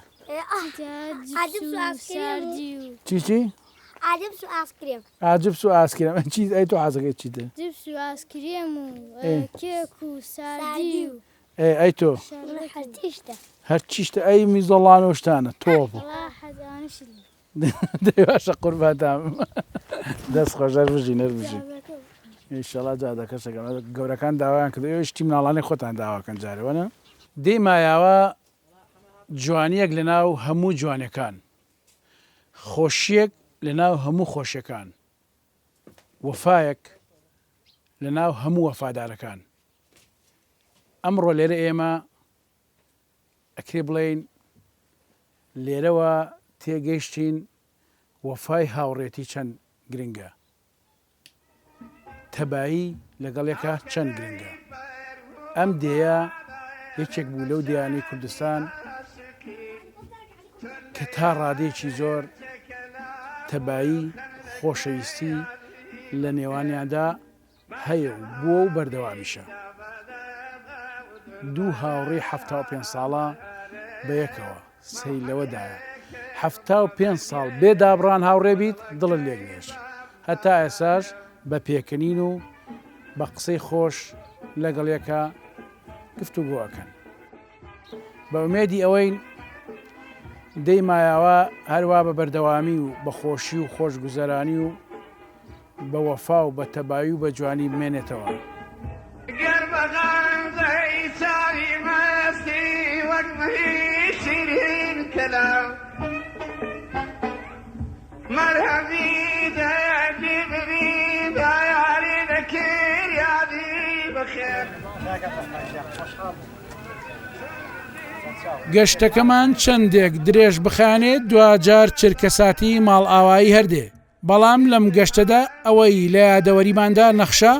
چی چی؟ ئاجبس و ئاسکرێم. ئاجبس و ئاسکرێم چی ئەی تۆ حەزەکەی چیتە؟ جبس و ئاسکرێم و کێک و ساردی و ئەی تۆ؟ هەرچی شتە. هەرچی شتە ئەی میزەڵان و شتانە تۆپ. وەڵا حەز ئەوانەشی لێ. دەی باشە قوربانتان بم دەست خۆش هەر بژین هەر بژین ئینشەڵا جادەکەش ئەکەم گەورەکان داوایان کردووە ئێوەش شتی مناڵانی خۆتان داواکەن جارێ وەنە؟ دێی مایاوە جوانیەک لەناو هەموو جوانیەکان. خۆشییەک لە ناو هەموو خۆشیەکان، وەفایەک لە ناو هەموو وەفادارەکان. ئەمڕۆ لێرە ئێمە ئەکرێ بڵێین لێرەوە تێگەیشتین وەفای هاوڕێتی چەند گرنگە. تەبایی لەگەڵ یەکا چەند گرنگە. ئەم دێیە یەکێک بوو لەو دێیانەی کوردستان کە تا ڕادەیەکی زۆر تەبایی خۆشەویستی لە نێوانیاندا هەیە و بووە و بەردەوامیشە. دوو هاوڕێی 75 ساڵە بەیەکەوە سەیر لەوەدایە 75 ساڵ بێ دابڕان هاوڕێ بیت دڵت لێک نێشت. هەتا ئێساش بە پێکەنین و بە قسەی خۆش لەگەڵ یەکا گفتوگۆ ئەکەن. بە ئومێدی ئەوەین دێی مایاوا هەروا بە بەردەوامی و بە خۆشی و خۆشگوزەرانی و بە وەفا و بە تەبایی و بە جوانی بمێنێتەوە. گەر بە غەمزەی چاوی مەستی وەک مەهی شیرین کەلاو مەرهەمی دەردی ببی با یاری دەکرد یادی بەخێر. گەشتەکەمان چەندێک درێژ بخایەنێت دواجار چرکەساتی ماڵئاوایی هەردێ. بەڵام لەم گەشتەدا ئەوەی لە یادەوەریماندا نەخشا،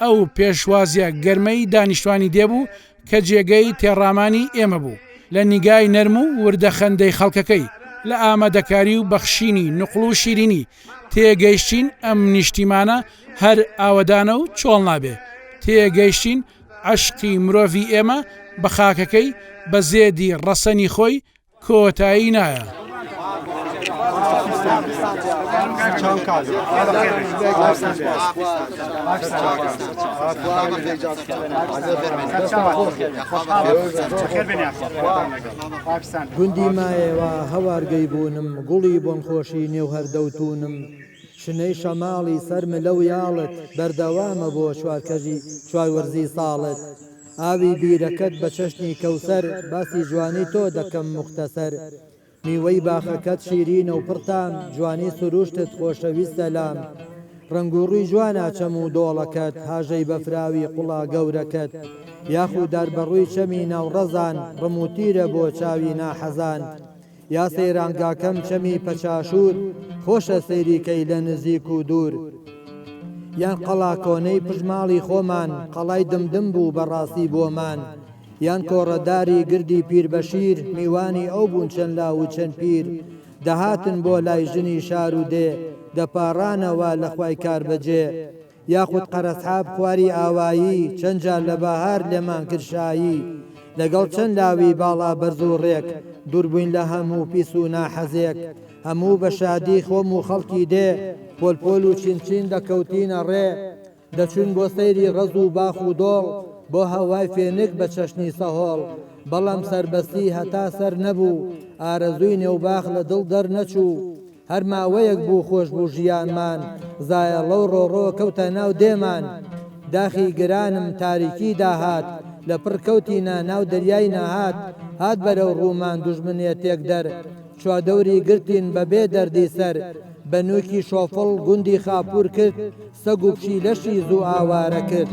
ئەو پێشوازییە گەرمەی دانیشتوانی دێ بوو کە جێگەی تێڕامانی ئێمە بوو، لە نیگای نەرم و وردە خەندەی خەڵکەکەی، لە ئامادەکاری و بەخشینی نوقڵ و شیرینی، تێگەیشتین ئەم نیشتیمانە هەر ئاوەدانە و چۆڵ نابێ، تێگەیشتین عەشقی مرۆڤی ئێمە بە خاکەکەی، بە زێدی ڕەسەنی خۆی کۆتایی نایە. گوندی مایەوە هەوارگەی بوونم گوڵی بۆنخۆشی نێو هەردەوتوونم شنەی شەماڵی سەر ملە و یاڵت بەردەوامە بۆ چوارکەژی چوار وەرزی ساڵت ئاوی بیرەکەت بە چەشنی کەوسەر باسی جوانی تۆ دەکەم موختەسەر میوەی باخەکەت شیرینە و پڕ تام جوانی سروشتت خۆشەویستە لام ڕەنگ و ڕووی جوانە چەم و دۆڵەکەت هاژەی بەفراوی قوڵا گەورەکەت یاخو داربەڕووی چەمی ناو ڕەزان ڕم و تیرە بۆ چاوی ناحەزان یا سەیرانگاکەم چەمی پەچاشوور خۆشە سەیری کەی لە نزیک و دوور یان قەڵا کۆنەی پشت ماڵی خۆمان قەڵای دمدم بوو بە ڕاستی بۆمان یان کۆڕەداری گردی پیربەشیر میوانی ئەو بوون چەند لاو و چەند پیر دەهاتن بۆ لای ژنی شار و دێ دەپاڕانەوە لە خوای کاربەجێ یاخود قەرەسحاب خواری ئاوایی چەند جار لە بەهار لێمان کرد شایی لەگەڵ چەند لاوی باڵا بەرز و ڕێک دوور بووین لە هەموو پیس و ناحەزێک هەموو بە شادی خۆم و خەڵکی دێ پۆل پۆل و چین چین دەکەوتینە ڕێ دەچووین بۆ سەیری ڕەز و باخ و دۆڵ بۆ هەوای فێنک بە چەشنی سەهۆڵ بەڵام سەربەستی هەتا سەر نەبوو ئارەزووی نێوباخ لە دڵ دەرنەچوو هەر ماوەیەک بوو خۆش بوو ژیانمان زایەڵە و ڕۆڕۆ کەوتە ناو دێمان داخی گرانم تاریکی داهات لە پڕ کەوتینە ناو دەریای نەهات هات بەرەو ڕوومان دوژمنێ تێکدەر چواردەوری گرتین بە بێ دەردی سەر بە نووکی شۆفڵ گوندی خاپوور کرد سەگ و پشیلەشی زوو ئاوارە کرد.